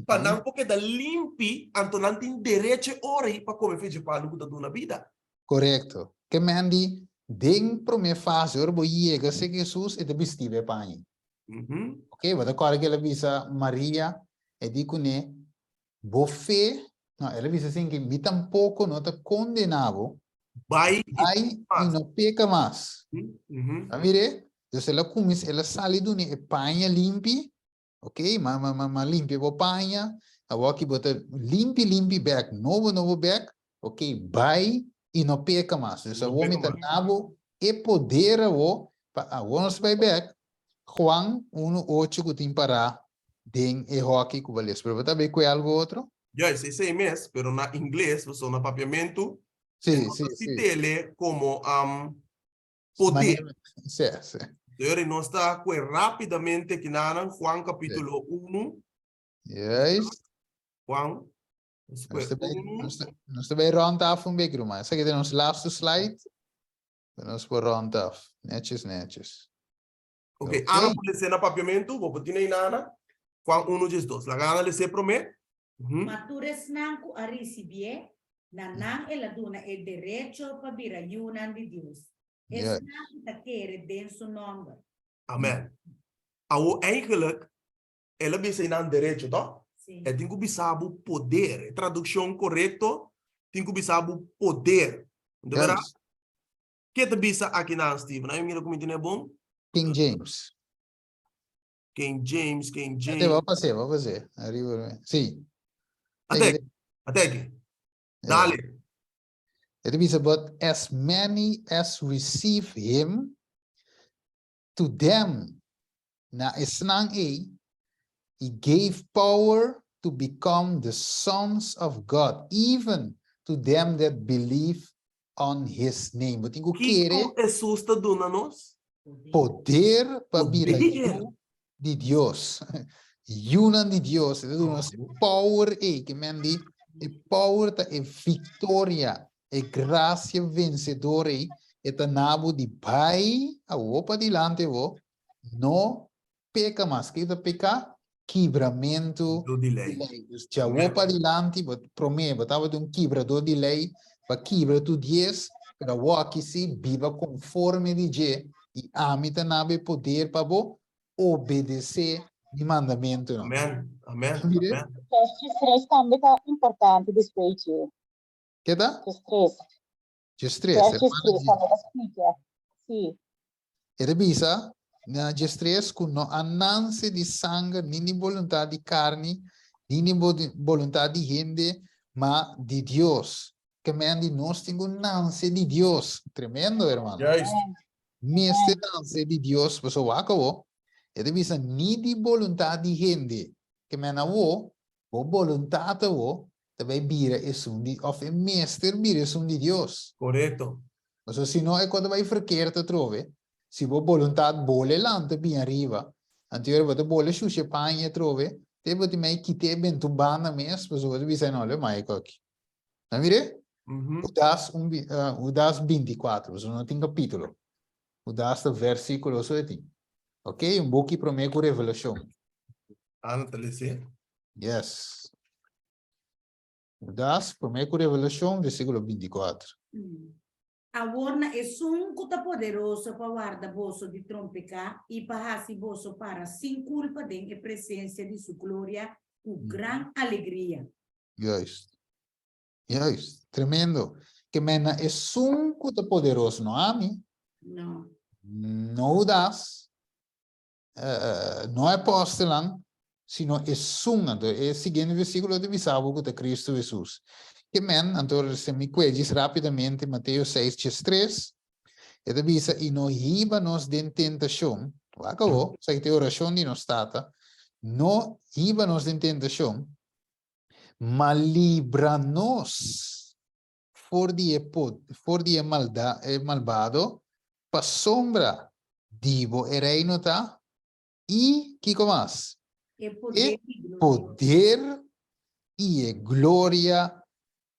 pa nan por keda limpi, anto nan tin derecho e ora ei pa kome fecha palu ku ta duna bida. Korekto. Ke men di, den promé fase, ora bo yega serka Hesus, e ta bisti bo e paña. Ok, bo ta kòrda ku el a bisa Maria, e di kuné, Bo fe, no, el a bisa asin ke mi tampoko no ta kondená bo, Bai i bai i no peka mas. A mir'é? Dus el a kuminsá, el a sali dun'é e paña limpi, Ok, ma ma ma ma limpia bo paña, awor ki bo ta limpi limpi bek, nobo nobo bek, ok, bai i no peka mas. Dus No awor mi peka ta mas. da bo e poder awor pa awor nos bai bek, Juan unu ocho ku tin pará den e hoki ku bo a les. Pero bo ta bay kue algo otro? Juist, esei mes, pero na ingles, pasobra na papiamentu, e Sí, no sí, ta sí. sitele komo poder. Manera, sí, sí. Señor, y nos ta kue rápidamente kinanan Juan capítulo 1. Juist. Juan, nos kue Nos ta bij, 1. nos ta, nos ta bij rond af un beetje, maar. Esaki ta nos laatste slide. Dan nos por rond af. Netjes, netjes. Ok, Ok. Ana por lese na papiamento, bo por tin ei na Ana. Juan 1, 12. Laga Ana lese promé. Ma tur esnan ku a risibié, na nan el a duna e derecho pa bira yunan di Dios, esnan ku ta kere den su nòmber. Amen. Awor eigenlijk el a bisa einan derecho, toch? Sí. E tin ku bisa bo poder. E tradukshon korekto tin ku bisa bo poder. Bo ta mira? Ke ta bisa akinan, Steven? Ai mira ku mi tene bon. King James. King James, King Ate, James. va pasé, va pasé. Arriba, sí. Ate, ate aquí. Dale. It bisa, but as many as receive him, to them, na esnan ei, he gave power to become the sons of God, even to them that believe on his name. Bo tin ku kere. Kiko Hesus ta duna nos? Poder pa bira Poder. yu di Dios. Yunan di Dios. E ta duna nos e power ei. Ke men di e power ta e viktoria, e grasia vensedor ei. E ta na bo di bai awo padilanti awo, no peka mas. Kiko ta peka? Kibramentu di lei. di lei. Dus djawo padilanti, bo promé bo tabata un kibradó di lei, bo a kibra tur dies, pero awor aki sí, biba konforme di dje, i ami ta na bo e poder pa bo obedesé Mi mandamentunan. Amen. Amen. Mire. Amen. Vers 3 tambe ta importante despues dje. Ke ta? 3. 13. Vers Hermana 3 tambe ta splika. Sí. E ta bisa na 13 ku no a nanse di sanger ni di boluntat di karni ni di boluntat di hende, ma di Dios. Ke men di nos tin ku nanse di Dios. Tremendo, hermano. Juist. Mester nanse di Dios, pasobra wak awo, e ta bisa ni di boluntat di hende. Ke men awo, bo boluntat awo ta bai bira esun di, of e mester bira esun di Dios. Korekto. Pasobra si no e kos ta bai verkeerd atrobe. Si bo boluntat bole lanta bin ariba, anto ora bo ta bole shusha e paña atrobe, te bo tin mei kit'é benta un banda mes, pasobra bo ta bisa no, lo e mai e kos aki. Nan mir'é? Hudas un, Hudas bintikuater, pasobra no tin kapítulo. Hudas ta versíkulo so e tin. Ok, un buki promé ku Revelashon. Ana ta les'é? Yes. Hudas, promé ku Revelashon, versíkulo bintikuater. Awor na esun ku ta poderoso pa warda boso di trompeká i pa hasi boso para sin kulpa den e presensia di su gloria ku gran alegria. Juist. Juist. Tremendo. Ke men na esun ku ta poderoso, no ami. No. No Hudas. No e apòstelnan, sino esun. Anto e siguiente versíkulo ta bisa bo ku ta Kristu Hesus. Ke men, anto si mi kue djis rápidamente Mateo seis djes tres, e ta bisa, I no hiba nos den tentashon, wak awor, esaki ta e orashon di nos Tata, no hiba nos den tentashon, ma libra nos for di e for di e malda e malbado, pasobra di bo e reino ta, i kiko mas? E poder E poder i e gloria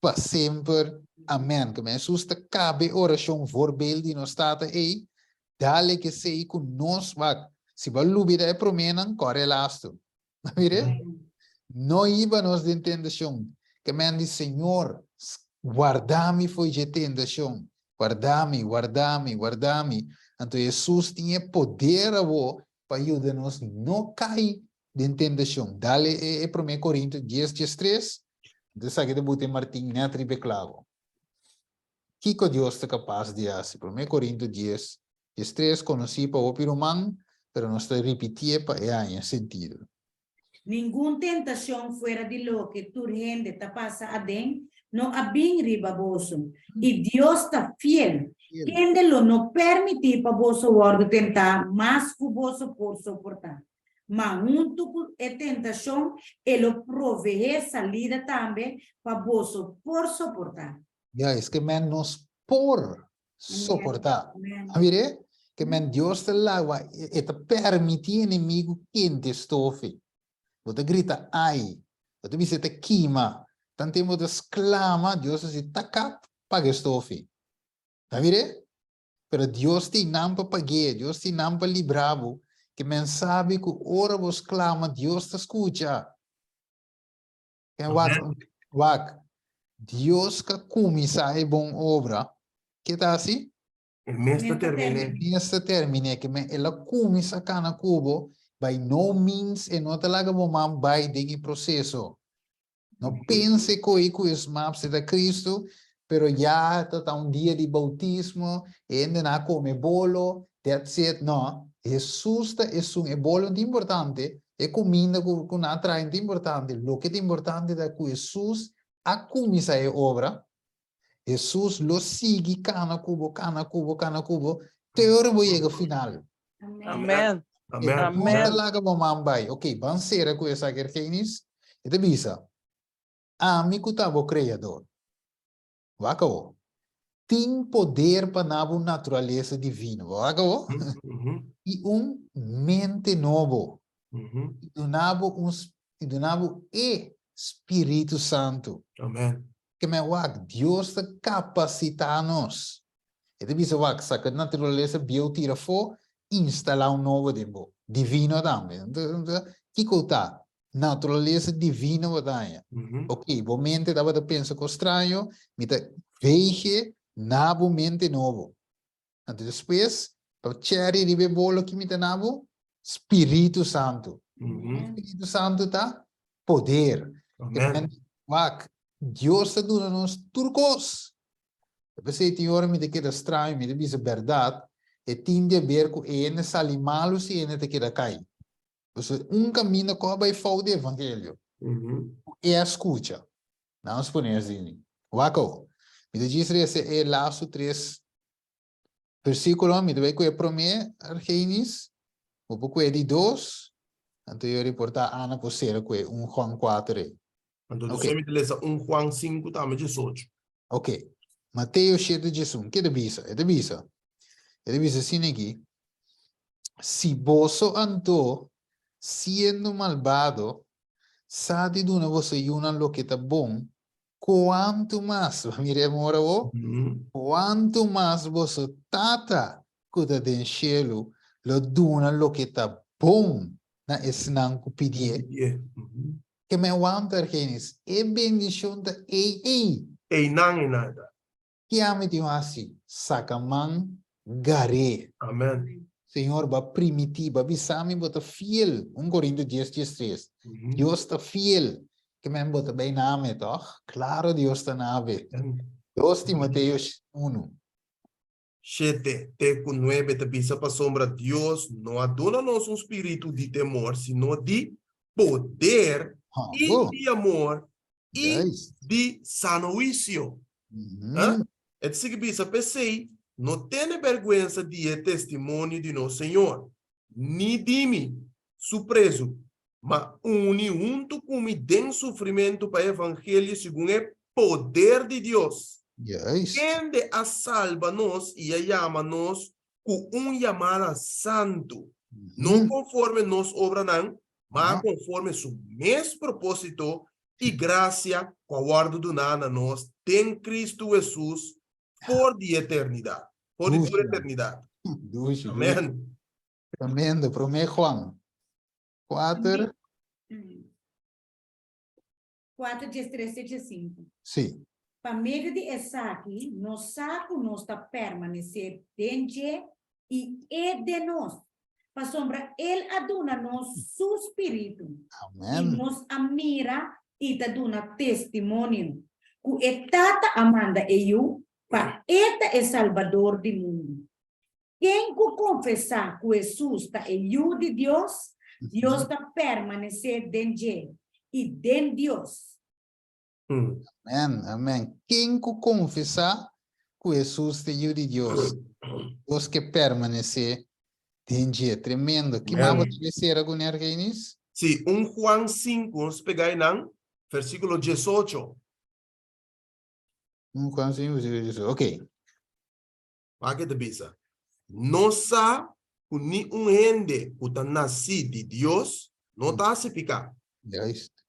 pa semper. Amen. Keme Hesus ta kaba e orashon voorbeeld di nos Tata ei, dale kesei ku nos wak. Si bo a lubida e proménan, kòre e lastu. Mire, no hiba nos den tentashon. Kemen di Señor, warda mi fo'i dje tentashon. Warda mi, warda mi, warda mi. Anto Hesus tin e poder awo pa yuda nos no kai den tentashon. Dale e e promé Korinto dies 13. Anto esaki ta buta e martin nèt riba e klavo. Kiko Dios ta kapas di hasi? Promé Korinto dies, 13, konosí pa hopi ruman, pero nos ta ripitié pa e haña sentido. Ningun tentashon fuera di loke tur hende ta pasa aden no a bin riba boso, i Dios ta fiel, kende lo no permití pa boso wòrdu tentá mas ku boso por soportá. Ma huntu ku e tentashon e lo proveé salida tambe pa boso por soportá. Ya, es ke men nos por soportá. A mir'é? Ke men Dios ta lawa, e ta permití enemigu kente stofi. Bo ta grita ai, bo ta bisa e ta kima, tanten bo ta sklama, Dios ta si takap, paga e stofi. A mir'é? Pero Dios tin nan pa pag'é, Dios tin nan pa libra bo, ke men sabi ku ora bo sklama, Dios ta skucha. Ken wak, wak, Dios ka kuminsá e bon obra, ke ta hasi? E mes ta terminé. E mes ta terminé, ke men el a kuminsá kana ku bo, by no means e no ta laga bo man bai den e proseso. No pense koe ku es map se ta Cristo, pero ya ta ta un dia di bautismo, e hendenan a come bolo, that's it. No, Hesus ta esun, e bolo no ta importante, e cuminda cu cu nan a trae no ta importante, loke ta importante ta cu Hesus a cuminsa e obra, Hesus lo sigui cana cu bo, cana cu bo, cana cu bo, te ora bo yega final. Amen. Amen. E no ta laga bo man bai. Ok, ban cera cu esaki Ergenis. E ta bisa, Ami cu ta bo Creador. Wak awo. Tin poder pa na bo naturalesa divino. Bo wak awo? I un mente nobo. I duna bo un, i duna bo e Spiritu Santu. Amen. Ke men wak, Dios ta kapasitá nos. E ta bisa wak, saka naturalesa bieu tira afó, instalá un nobo den bo. Divino tambe. Kiko ta? Naturalesa divino bo ta haña. Ok, bo mente tabata pensa kos straño, mi ta veeg na bo mente nobo. Anto despues, pa cherry riba e bolo ki mi ta na bo? Spiritu Santu. Spiritu Santu ta poder. Amen. Wak, Dios ta duna nos tur kos. P'esei tin ora mi ta keda straño, mi ta bisa bèrdat, e tin di haber ku e hende sali malu si e hende ta keda kai. Pasobra un kaminda ku a bai fou di evangelio, ku e a skucha. Nan nos pone asina. Wak awo. Mi ta djis resa e lastu tres versíkulo, mi ta bai ku e promé, Argenis, bo por ku e di dos, anto yo riportá Ana por sera ku e un Juan kuater ei. Anto Ok. despues mi ta lesa un Juan sinku tambe diesocho. Ok. Mateo shete diesun, ke ta bisa? E ta bisa, e ta bisa asina aki, Si boso anto, siendo malbado, sa di duna boso yunan loke ta bon, kuantu mas, bo mira e amor awo? Kuantu mas boso Tata ku ta den shelu lo duna loke ta bon na esnan ku pidié? Ke men wanta, Argenis, e bendishon ta ei ei. Einan einan e ta. Ki ami tin hasi? Saka man gar'é. Amen. Señor, bo a primití, bo a bisa mi bo ta fiel. Un Korinto dies diestres. Dios ta fiel. Ke men bo ta bay na mi, tòg? Klaro Dios ta na be. Dos Timoteo unu. Shete te ku nuebe ta bisa pasobra Dios no a duna nos un spiritu di temor, sino di poder i di amor i di sano huisio. E ta sigui bisa, P'esei, no tene bèrgwensa di e testimonio di nos Señor, ni di mi, su prezu, ma uni huntu ku mi den sufrimentu pa e evangelio segun e poder di Dios, kende a salba nos i a yama nos ku un yamada santu, no konforme nos obranan, ma konforme su mes propósito i grasia ku a wòrdu duná na nos den Kristu Hesus for di eternidat, for di tur eternidat. Amèn. Tremendo. Promé Juan kuater. Kuater dies tres te dies sinku. Sí. Pa medio di esaki nos sa ku nos ta permanesé den dje i e den nos, pasobra el a duna nos su spiritu. Amèn. I nos a mira i ta duna testimonio ku e Tata a manda e Yu pa e ta e Salbador di mundu. Ken ku konfesá ku Hesus ta e Yu di Dios, Dios ta permanesé den dje i den Dios. Amèn, amèn. Ken ku konfesá ku Hesus ta e Yu di Dios, Dios ke permanesé den dje. Tremendo. Ki mas bo ta desea ku Ner Geinis? Sí, un Juan sinku, nos pega einan, versíkulo diesocho. Un Juan sinku, versíkulo diesocho. Oké. Wak e ta bisa, Nos sa ku ni un hende ku ta nasí di Dios no ta hasi piká.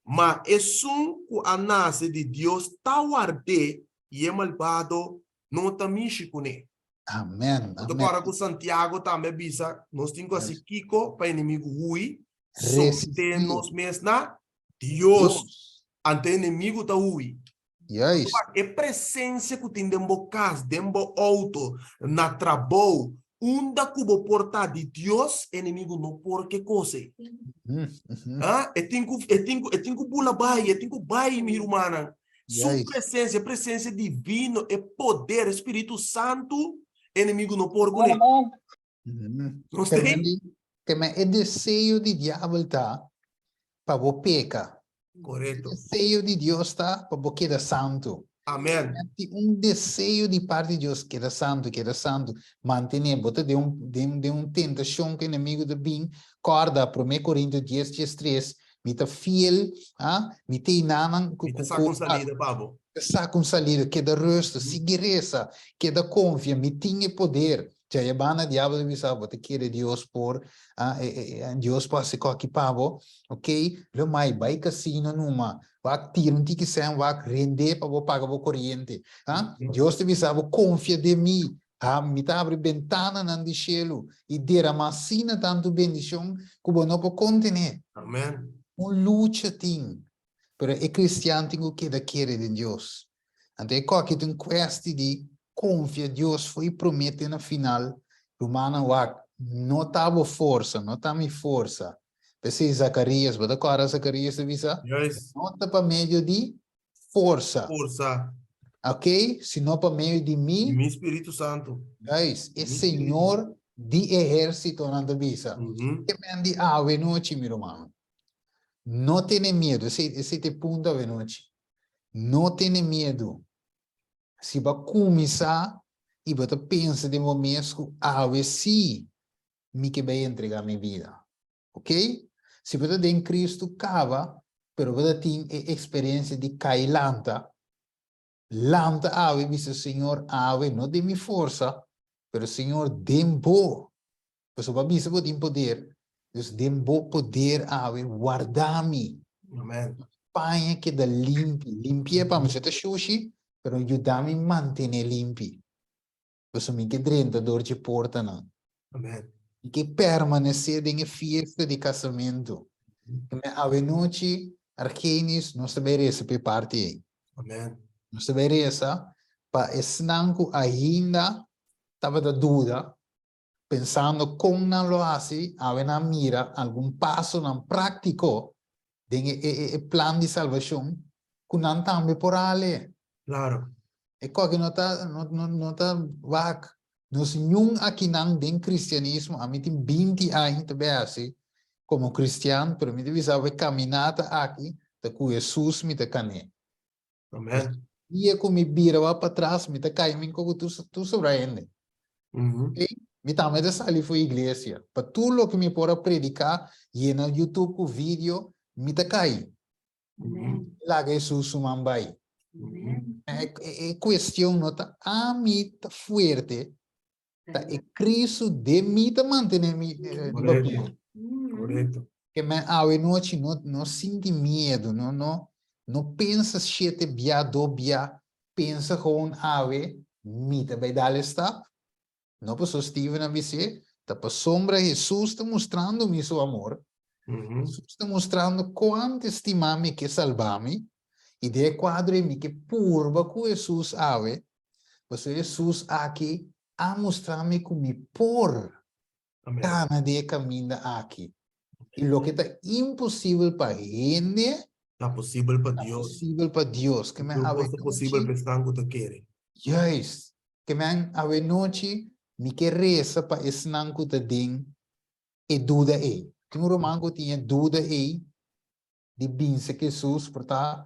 Ma esun ku a nase di Dios ta ward'é i e malbado no ta mishi kuné. Amen. Bo ta kòrda ku Santiago tambe a bisa, nos tin ku hasi kiko pa enemigu hui? Someté nos mes na Dios. Anto e enemigu ta hui. Juist. Pasobra e presencia cu tin den bo cas, den bo auto, na trabou, unda cu bo por ta di Dios, enemigo no por ke cos ey. Ah, e tin cu, e tin cu, e tin cu bula bay, e tin cu bay, mi rumannan. Su presencia, e presencia divino, e poder, e Spiritu Santo, enemigo no por cune. Nos tin? Te men e deseo di diabel ta pa bo peka. Korekto. E deseo di Dios ta pa bo keda santu. Amen. Tin un deseo di parti di Dios, keda santu, keda santu. Mantené, bo ta den un, den, den un tentashon ku enemigu ta bin. Kòrda, Promé Korintio dies, diestres, Mi ta fiel, ah, mi ta einanan ku. Mi ta saka un salida pa bo. Ta saka un salida, keda rustig, sigui resa, keda konfia, mi tin e poder. Djaya banda diabel ta bisa bo ta kere Dios por, ah, Dios por hasi koki pa bo, ok, lo mai bai casino numa, wak tira un tiki sen, wak rende pa bo paga bo koriente, ah, Dios ta bisa bo konfia den mi, ah, mi ta habri bentananan di shelu i derama asina tantu bendishon ku bo no por kontené. Amen. Un lucha tin, pero e kristian tin ku keda kere den Dios. Anto e koki ta un kwesti di konfia Dios for i promé te na final, Rumannan wak, no ta bo forsa, no ta mi forsa. P'esei Zakarias, bo ta kòrda Zakarias ta bisa? Juist. No ta pa medio di forsa. Forsa. Ok, sino pa medio di mi. Di mi Spiritu Santu. Juist, e Señor di ehérsitonan ta bisa. Ke men di awe nochi, mi rumannan. No tene miedu, esei, esei ta e punto awe nochi. No tene miedu. Si bo a kuminsá i bo ta pensa den bo mes ku awe sí mi ke bai entregá mi bida. Ok? Si bo ta den Cristo kaba, pero bo ta tin e eksperensia di kai lanta, lanta awe i bisa, Señor, awe no den mi forsa, pero Señor, den Bo. Pasobra bo a bisa bo tin poder, dus den Bo poder awe warda mi. Amen. Paña keda limpi, limpi'é pa mi. Si ta shushi, pero yuda mi mantené limpi. Pasobra mi ke drenta dor dje portanan. Amen. Mi ke permanesé den e fiesta di kasamentu. Amen. Awenochi, Argenis, nos ta bai resa pa e parti ei. Amen. Nos ta bai resa pa esnan ku ainda tabata duda, pensando kon nan lo hasi, awe nan a mira algun pasonan práktiko den e e e plan di salbashon ku nan tambe por hale. Claro. E koki no ta no no no ta wak. Nos ñun akinan den kristianismo, ami tin binti aña ta bay hasi komo kristian, pero mi ta bisa bo e kaminata aki ta ku Hesus mi ta kané. Amen. Dia ku mi bira wak patras mi ta kai mi koko tur tur sobra hende. Okay? Mi tambe ta sali for iglesia. Pa tur loke mi por a prediká, yena YouTube ku video, mi ta kai. Laga Hesus su man bai. E cuestion no ta ami ta fuerte, ta e Cristo den mi ta mantene mi riba pia. Correcto. Ke men awe nochi no no sinti miedo, no no no pensa shete bia, do bia, pensa gewoon awe mi ta bai dal e stap. No paso Steven a bis'é, ta pasobra Hesus ta mustrando mi su amor. Hesus ta mustrando kuantu e stima mi ke salba mi, i den e kuadro ei mi ke purba ku Hesus awe, pasobra Hesus aki a mustra mi ku mi por kana den e kaminda aki. I loke ta imposibel pa hende, Ta posibel pa ta Dios. posibel pa Dios. Ke men Tur awe kos ta posibel pa esnan ku ta kere. Juist. Ke men awe nochi mi ke resa pa esnan ku ta den e duda ei. Tin un ruman ku tin e duda ei di binse ku Hesus, por ta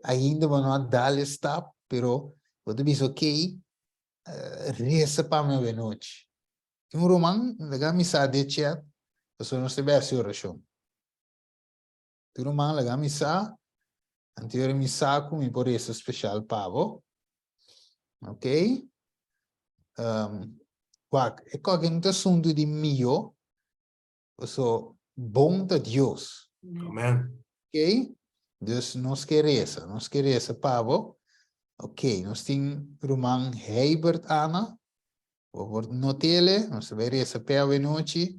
ainda bo no a dal e stap, pero bo ta bisa okey, resa pa mi awe nochi. Tin un ruman, laga mi sa den chat, pasobra nos ta bai hasi orashon. Tin ruman, laga mi sa, anto ora mi sa ku mi por resa speshal pa bo. Ok. Um, wak, e koke no ta asuntu di mio, paso bon ta Dios. Amen. Ok? Dus nos ke resa, nos ke resa pa bo. Ok, nos tin ruman Heibert Ana. Bo por notele, nos ta bai resa p'e awe nochi.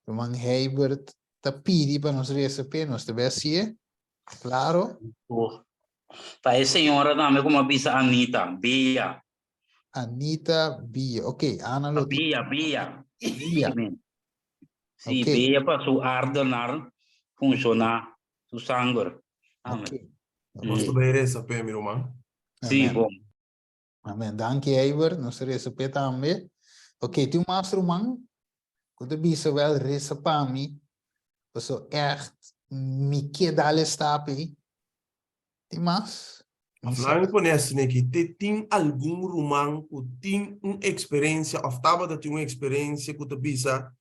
Ruman Heibert ta pidi pa nos resa p'e, nos ta bai hasié. Claro. Oh. Pa e señora tambe como a bisa Anita, Bia. Anita Bia, ok, Ana lo tin. Bia, Bia. Bia. Sí, Ok. Bia pa su ardenar funciona, su sanger. Amen. Ok. Nos ta bai resa p'e, mi ruman. Sí, Amen. bon. Amen. Danki, Eibert. Nos ta resa p'e tambe. Ok, tin un mas ruman ku ta bisa wèl resa pa mi, paso ègt mi ke dal e stap ei. Tin mas? Mi Of sa. laat mi pone asina aki, te tin algun ruman ku tin un eksperensia òf tabata tin un eksperensia ku ta bisa,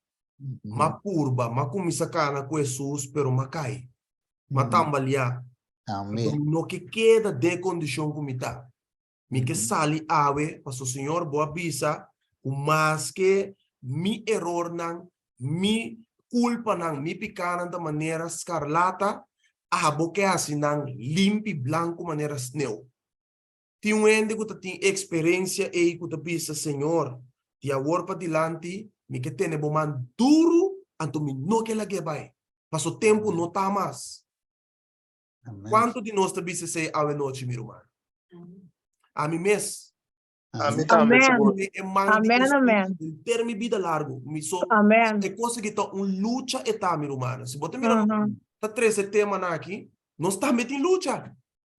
M'a purba, m'a kuminsá kana ku Hesus, pero m'a kai, m'a tambaliá. Tambe. Anto mi no ke keda den e kondishon ku mi ta. Mi ke sali awe, paso Señor bo a bisa ku maske mi erornan, mi kulpanan, mi pikanan ta manera skarlata, abo ke hasi nan limpi blanku manera sneu. Tin un hende ku ta tin eksperensia ei ku ta bisa, Señor, di awor padilanti mi ke tene bo man duru, anto mi no ke lag'é bai, paso tempu no ta mas. Amen. Kuantu di nos ta bisa esei awe nochi, mi ruman? Ami mes. Ami tambe, Amen. sigur. E man di Amen, Jesus amen. Henter mi bida largo. Mi so Amen. e cosa ki ta un lucha e ta mi rumannan. Si bo ta mira Mhm. ta trese temanan aki, nos tambe tin lucha.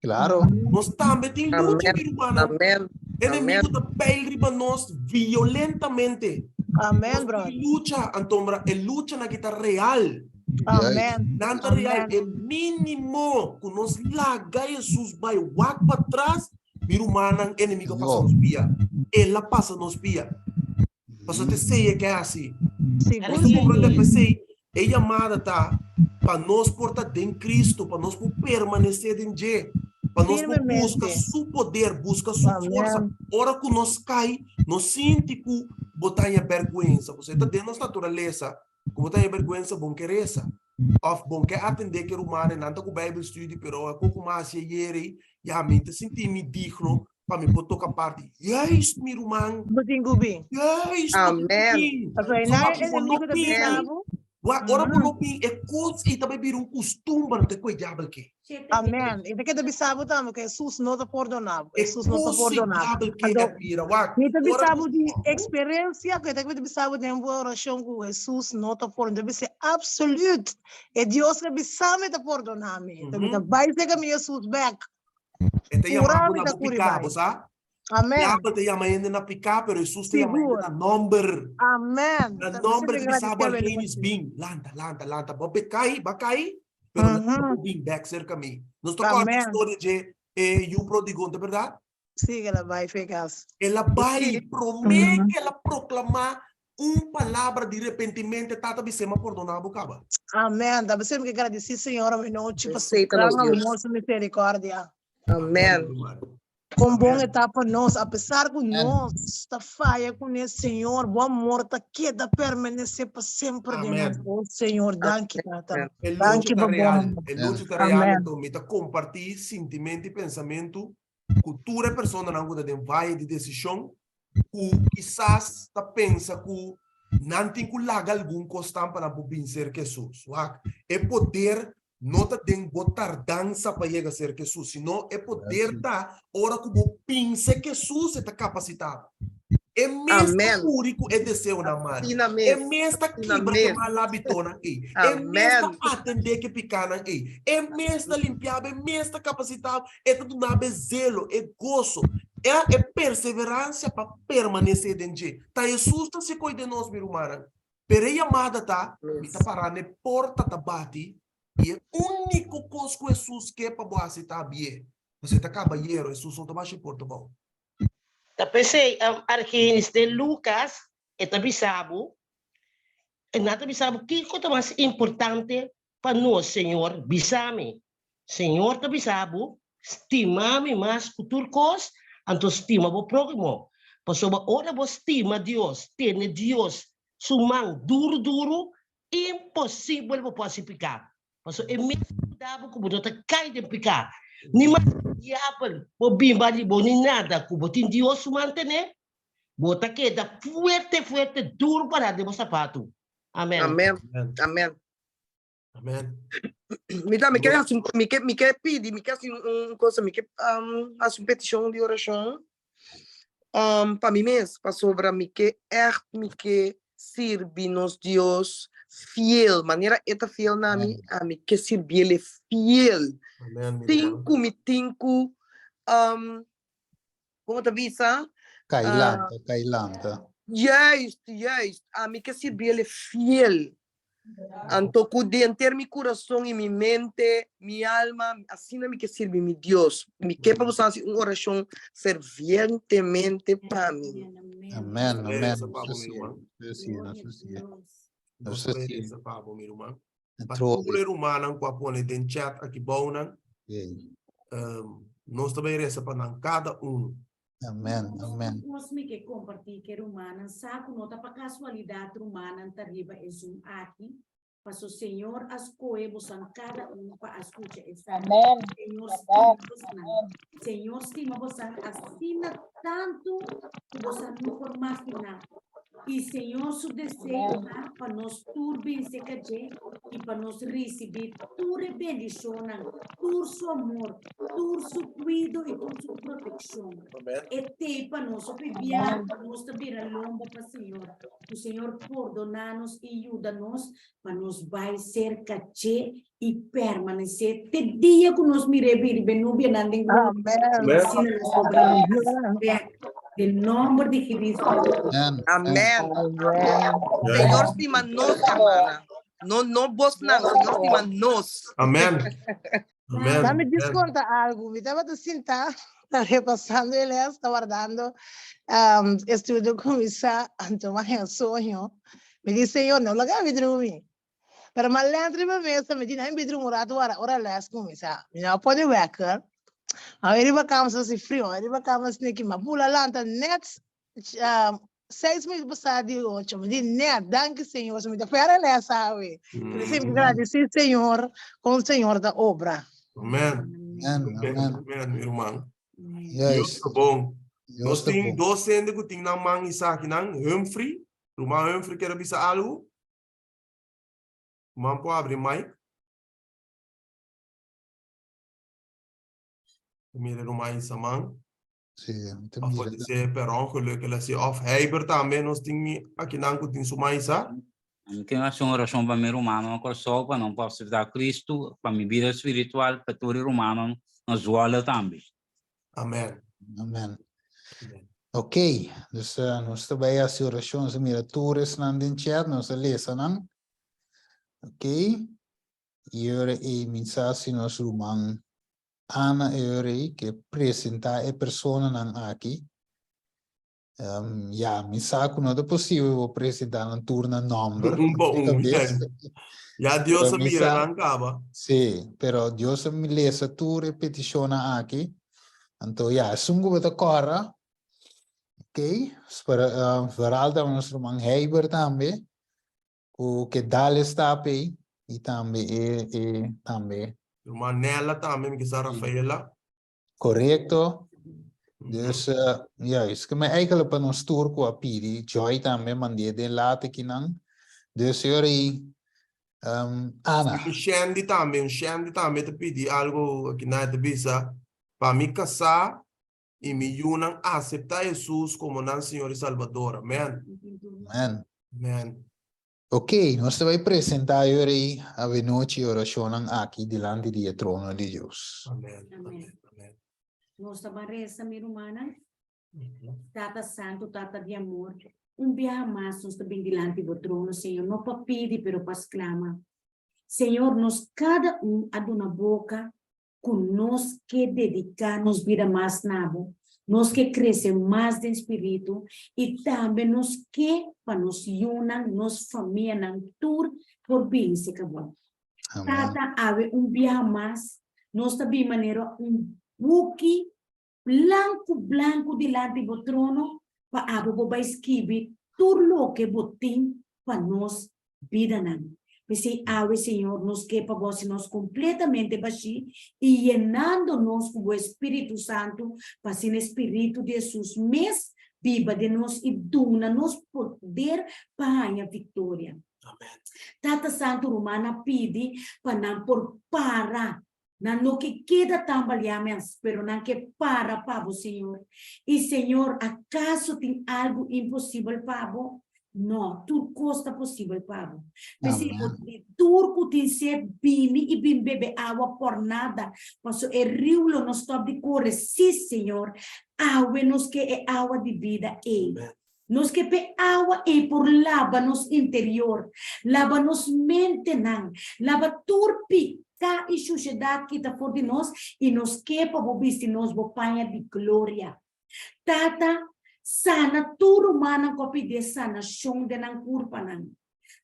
Claro. Nos tambe tin lucha, Amen. mi rumannan. Amen. Enemigo ta peil riba nos violentamente. Amen, Nos tin brother. lucha, antombra e luchanan aki ta real. Amen. Nan ta real. Amen. E mínimo ku nos laga Jesus bai wak patras, mi rumannan, enemigo a pasa nos pia. El a pasa nos pia. Pasobra ta esei e ke hasi. Sigur, Nos ta comprende sigur. p'esei e yamada ta pa nos por ta den Cristo, pa nos por permanece den dje, pa nos por busca Firmemente. su poder, busca su forsa. Amen. Ora ku nos kai, no sinti ku bo ta haña bèrgwensa, pasobra e ta den nos naturalesa ku bo ta haña bèrgwensa, bon ke resa òf bon ke atendé ku e rumannan, nan ta ku Bijbelstudie, pero ako ku mi a hasi ayer ei, ya mi ta sinti mi digno pa mi por toka parti. Juist, mi ruman. Bo tin ku bin. Juist, bo tin ku Amen. bin. Pasobra So, na ora e bo no enemigo ta bin, bisa bo. Wa, ora bo no bin, e kos ei ta bai bira un kustumber te ku e diabel ke. Amen. I ta keda bisa bo tambe ku Hesus no ta pordona bo. E Hesus no ta kos ei pordona bo. diabel ke Anto, a bira. Wak, mi ta ora bisa ku bo di eksperensia ku e ta keda bisa bo den bo orashon ku Hesus no ta pordona. Ta bisa absoluut. E Dios ta bisa mi ta pordona mi. Anto mi ta bai seka mi Hesus bek. E ta yama bo Pura mi na ta bo kuri piká, bai. bo sa? Amen. Diabel ta yama hende na piká, pero Hesus ta yama hende Sigur. na nòmber. Amen. Na Ta nòmber bisa di bisa bo gradisé Argenis bin. Lanta, lanta, lanta. Bo be kai, ba kai, pero na Mhm. bo bin bèk serka mi. Nos ta kòrda Amen. historia dje e yu prodigo, ta bèrdat? Sí, el a bai fe kas. El a bai promé Mhm. ku el a proklamá un palabra di repentimentu, e tata bis'é, M'a pordoná bo kaba. Amen. Ta bisa mi ke gradisí Señor avenochi pa su Esei ta nos gran Dios. amor, su misericordia. Amen. Kon bon e ta pa nos, apesar ku nos ta faya kuné, Señor, bo amor ta keda permanesé pa semper den nos. Amen. Oh, Señor, danki, Tata. E lucha Danki ta pa bo real, amor. e lucha ta real, Amen. enton mi ta kompartí sintimentu i pensamentu ku tur e personanan ku ta den vaye di desishon ku kisas ta pensa ku nan tin ku laga algun kos tan pa nan por bin serka Hesus. Wak, e poder no ta den bo tardansa pa yega serka Hesus, sino e poder ta ora ku bo pinsa ku Hesus e ta kapasitá bo. E mes ta Amen. muri ku e deseonan malu. Asina E mes. mes ta Asina kibra ku e mes. mal hábitonan ei. E mes ta Amen. atendé ku e pikánan ei. E mes ta limpiá bo, e mes ta kapasitá bo, e ta duna bo e zelo, e goso, e e perseveransia pa permanesé den dje. Ta Hesus ta hasi koi den nos, mi rumannan. Pero e yamada ta, mi ta pará na e porta ta bati, i e úniko kos ku Hesus ke pa bo hasi ta habié. Pasobra e ta kabayero, Hesus no ta basha e porta abou. Ta p'esei, Argenis den Lucas e ta bisa bo, e nan ta bisa bo kiko ta mas importante pa nos, Señor, bisa mi. Señor ta bisa bo, stima mi mas ku tur kos, anto stima bo próhimo. Pasobra ora bo stima Dios, tene Dios su man duru duru, imposibel bo por hasi piká. Pasobra e mes ta yuda bo ku bo no ta kai den piká. Ni mas diabel por bin ba di bo ni nada, ku bo tin Dios su man tene, bo ta keda fuerte fuerte duru pará den bo sapatu. Amen. Amen. Amen. Amen. Mi tambe ke hasi un, mi ke, mi ke pidi, mi ke hasi un, un cosa, mi ke um, hasi un peticion di oracion um, pa mi mes, pasobra mi ke echt, mi ke sirbi nos Dios fiel, manera e ta fiel na mi, ami ke sirbiele fiel. Amen, mi Tin ruman. ku mi tin ku, um, como ta bisa? Kai Ah. lanta, kai lanta. Juist, juist. Ami ke sirbiele fiel. Anto ku di henter mi kurason i mi mente, mi alma, asina mi ke sirbi mi Dios. Mi ke pa boso hasi un orashon fervientemente pa mi. Amen, amen. Reza pa bo, Nos mi ta ruman. siye, nos ta siye, nos Nos ta ta siye. reza pa bo, mi ruman. Pa Trobe. tur e rumannan ku a pone den chat aki bounan, nos ta bai reza pa nan kada un. Amen, amen. Nos mi ke kompartí ku e rumannan sa ku no ta pa kasualidat rumannan ta riba e Zoom aki, paso Señor a skohe bosan kada un pa a skucha esaki. Amen. Señor stima Amen. bosan. Amen. Señor stima bosan asina tantu ku bosan no por maginá. I Señor su deseo ta pa nos tur bin serka dje i pa nos risibí tur e bendishonnan, tur su amor, tur su kuido i tur su protekshon. E t'ei pa nos. Hopi bia nos ta bira lomba pa Señor. Ku Señor pordoná nos i yuda nos pa nos bai serka dje i permanesé te dia ku nos mir'é bini riba e nubianan den gloria. Amen. Asina nos por bai bèk den nòmber di Cristo. Amen. Amen. Amen. Señor stima nos, hermana. No, no bosnan, Señor stima nos. Amen. Amen. Dame desconta algo. Mi tabata sinta, ta repasando e les, ta wardando um, estudio kuminsá, anto mi a soño. Mi di, Señor, no laga mi drumi. Pero mi a lent riba mesa, mi di, na mi drumi un rato ora, ora les kuminsá. Mi no a pone wekker. Mi a bai riba kama, so si frio, mi a bai riba kama sneki, mi a bula lanta net um, seis minuut pasá di ocho. Mi di, net, danki Señor, so mi ta fera les awe. Mi sempre gradisí Señor, kon Señor ta obra. Amen. Amen. Amen. Amen, mi ruman. Dios Juist. ta bon. Dios Nos ta tin bon. dos hende ku tin nan man isakinan. Humphrey. Ruman Humphrey quiere bisa algo? Ruman por abri mic. Mira ruman isa man. Sí, mi ta Of mira pode ser per ongeluk el a si. Of Heiber tambe nos tin mi akinan ku tin su man isa. Mi ke hasi un orashon pa mi rumannan na Kòrsou pa nan por aseptá Kristu pa mi bida spiritual pa tur e rumannan na Zwolle tambe. Amen. Amen. Ok, dus uh, nos ta bai hasi orashon, nos a mira tur esnan den chat, nos a lesa nan. Ok, i ora ei mi sa si nos ruman Ana e ora ei ke presentá e personanan aki. Um, ya, mi sa ku no ta posibel bo presentá nan tur na nòmber. Un pa un, ya. Ya Dios a mira nan kaba. Sí, pero Dios a lesa tur e petishonnan aki. Anto ya, esun ku bo ta kòrda, ok, spera, uh, vooral ta nos ruman Heiber tambe, ku ke dal e stap ei, i tambe e, e, tambe. Ruman Nella tambe, mi ke sa Rafaela. Korekto. Dus, uh, juist. Ke me eigenlijk pa nos tur ku a pidi, Joy tambe mand'é den late kinan. Dus señor ei, um, Ana. Un Shandy tambe, un Shandy tambe ta pidi algo kinan e ta bisa, pa mi kasá i mi yunan aseptá Hesus komo nan Señor i Salbador. Amen. Amen. Amen. Ok, nos ta bai presentá e ora ei avenochi e orashonnan aki dilanti di e trono di Dios. Amen. Amen. Amen. Amen. Nos ta ban resa, mi rumannan. Tata Santu, Tata di amor, un biaha mas nos ta bin dilanti bo trono, Señor, no pa pidi, pero pa sklama. Señor, nos kada un a duna boka ku nos ke dediká nos bida mas na bo, nos ke krese mas den spiritu i tambe nos ke pa nos yunan, nos famianan tur por bini serka bo. Tata, awe un biaha mas nos ta bin manera un buki Blanku blanku dilanti bo trono pa abo bo bai skibi tur loke bo tin pa nos bidanan. P'esei awe, Señor, nos ke pa bo hasi nos kompletamente bashí i yenando nos ku bo Espíritu Santu, pa asina e Spiritu di Hesus mes biba den nos i duna nos poder pa haña viktoria. Tata Santu, ruman a pidi pa nan por para Nan no ke keda tambaleá mes, pero nan ke para pa bo, Señor. I, Señor, akaso tin algu imposibel pa bo? No, tur kos ta posibel pa bo. P'esei bo di tur ku tin sed, bini i bin bebe awa pòrnada, pasobra e riu lo no stòp di kore. Sí, Señor, awe nos ke e awa di bida ei. Nos ke p'e awa ei por laba nos interior, laba nos mentenan, laba tur piká i shushedat kita for di nos i nos ke pa bo bisti nos bo paña di gloria. Tata, sana tur rumannan ku a pidi e sanashon den nan kurpanan.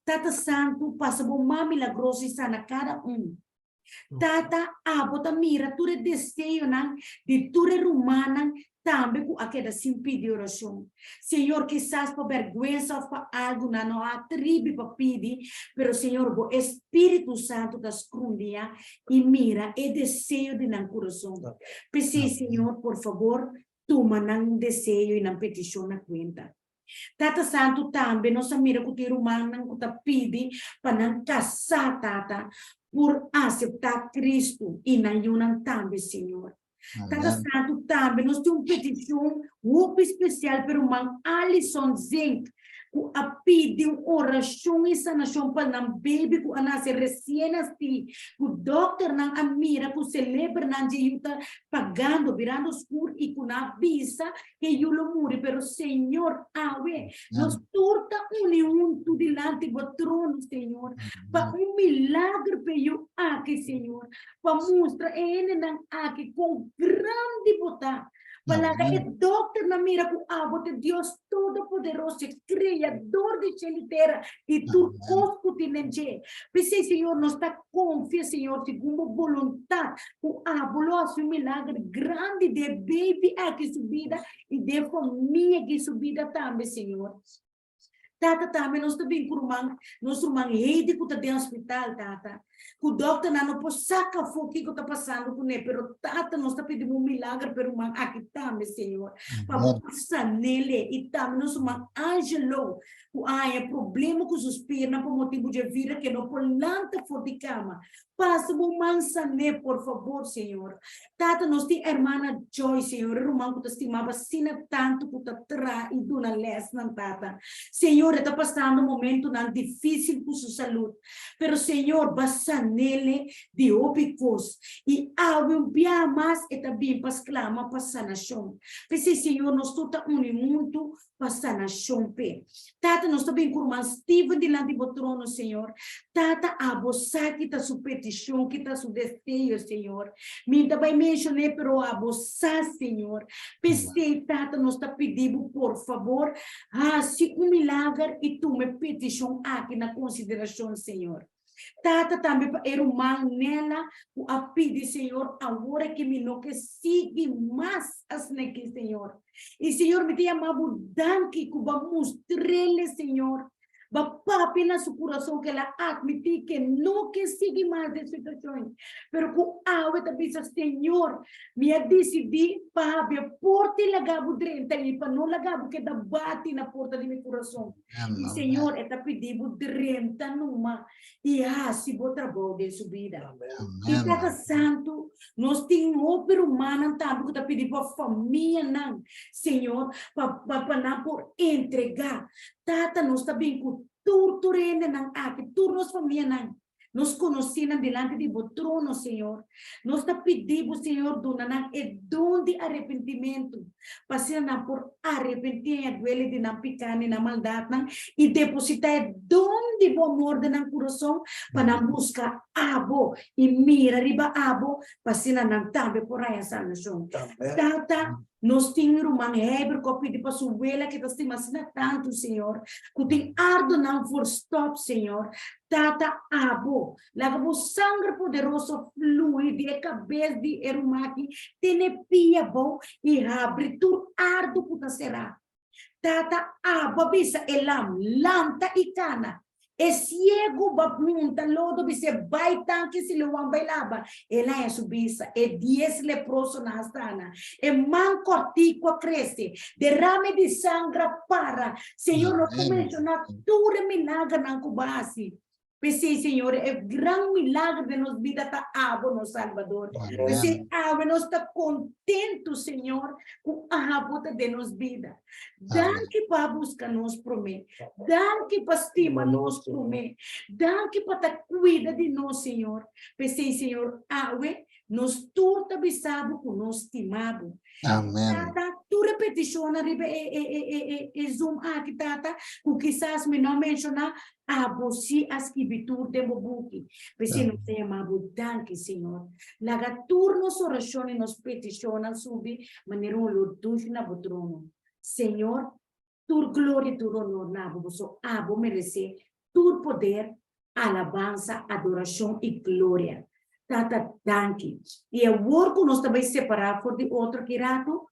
Tata Santu, pasa bo man milagroso i sana kada un. Tata, abo ta mira tur e deseonan di tur e rumannan tambe ku a keda sin pidi orashon. Señor, kisas pa bèrgwensa òf pa algu nan no a atribi pa pidi, pero Señor, bo e Spiritu Santu ta skrundiñá i mira e deseo di nan kurason. P'esei, Señor, por fabor, tuma nan deseo i nan petishon na kuenta. Tata Santu tambe nos a mira ku tin rumannan ku ta pidi pa nan kasá, Tata, por aseptá Kristu i nan yunan tambe, Señor. Tata Santu tambe nos tin un petishon hopi spesial pa e ruman Alison Zink ku a pidi un orashon i sanashon pa nan baby ku a nase resien nasí, ku dòkternan a mira ku selebernan dje yu ta pagando, birando skur i ku nan a bisa ke yu lo muri, pero Señor awe nos tur ta uni huntu dilanti bo trono, Señor, pa un milager p'e yu aki, Señor, pa mustra e hendenan aki kon grandi bo ta, pa laga e dòkternan mira ku abo ta Dios Todopoderoso, e Kreador di shel i tera i tur kos ku tin den dje. P'esei, Señor, nos ta konfia, Señor, segun bo boluntat, ku abo lo hasi un milager grandi den e baby aki su bida i den e famia aki su bida tambe, Señor. Tata, tambe nos ta bin ku ruman, nos ruman Heidi ku ta den hospital, Tata. Ku dòkternan no por saka afó kiko ta pasando kuné, pero Tata, nos ta pidi bo un milager pa e ruman aki tambe, Señor. Pa bo por san'é i tambe nos ruman Angelo ku a haña problema ku su spiernan pa motibu dje vira ke no por lanta for di kama. Pasa bo man san'é, por fabor, Señor. Tata, nos tin hermana Joy, Señor, e ruman ku ta stima bo asina tantu ku ta traha i duna lèsnan, Tata. Señor, e ta pasando momentunan difísil ku su salud, pero Señor, ba san'é di hopi kos. I awe un biaha mas e ta bin pa sklama pa sanashon. P'esei, Señor, nos tur ta uni huntu pa sanashon p'e. Tata, nos ta bin ku ruman Steven dilanti bo trono, Señor. Tata, abo sa ki ta su petishon, ki ta su deseo, Señor. Mi no ta bai menshon'é, pero abo sa, Señor. P'esei, Tata, nos ta pidi bo, por fabor, hasi un milager i tuma e petishon aki na konsiderashon, Señor. Tata tambe pa e ruman Nela ku a pidi Señor awor aki mi no ke sigui mas asneki Señor. I Señor mi ta yama bo danki ku bo a mustrele Señor bo a papia na su kurason ku el a atmití ke no ke sigui mas den situashon pero ku awe ta bisa Señor mi a disidí pa habia porta i laga bo drenta i pa no laga bo keda bati na porta di mi kurason. I Señor e ta pidi bo drenta numa i hasi bo trabou den su bida. I Tata Santu, nos tin hopi rumannan tambe ku ta pidi pa famianan, Señor, pa pa nan por entregá. Tata, nos ta bin ku tur tur hendenan aki, tur nos famianan. Nos konosí nan dilanti di bo trono, Señor. Nos ta pidi bo, Señor, duna nan e don di arepentimentu, pa asina nan por arepentí en e duele di nan pikánan i nan maldatnan, i depositá e don di bo amor den nan kurason, pa nan buska abo i mira riba abo, pa asina nan tambe por haña salbashon. Tata, Nos tin ruman Heber ku a pidi pa su wela ke ta stima asina tantu, Señor, ku tin ardonan vorstòp, Señor. Tata, abo, laga bo sanger poderoso flui di e kabes di e ruman aki te n'e pia abou i habri tur ardo ku ta será. Tata, abo a bisa e lam, Lanta i kana. E siegu ba punta lodo bis'é, Bai tanki Siloam bai laba. El a haña su bisa. E dies leprosonan a sana. E man kòrtiku a krese. Derame di sanger a para. Señor, no por menshoná tur e milagernan ku bo a hasi. P'esei, Señor, e gran milager den nos bida ta abo, nos Salbador. P'esei awe nos ta kontentu, Señor, ku abo ta den nos bida. Danki pa buska nos promé. Danki pa stima nos promé. Danki pa ta kuida di nos, Señor. P'esei, Señor, awe nos tur ta bisa bo ku nos stima bo. Amen. Tata, tur e petishonnan riba e, e, e, e, e, e Zoom aki, Tata, ku kisas mi no a menshoná, abo sí a skibi tur den bo buki. P'esei nos ta yama bo danki, Señor. Laga tur nos orashon i nos petishonnan subi manera un olor dushi na bo trono. Señor, tur gloria i tur honor na bo, pasobra abo meresé tur poder, alabansa, adorashon i gloria. Tata, danki. I awor ku nos ta bai separá for di otro aki ratu,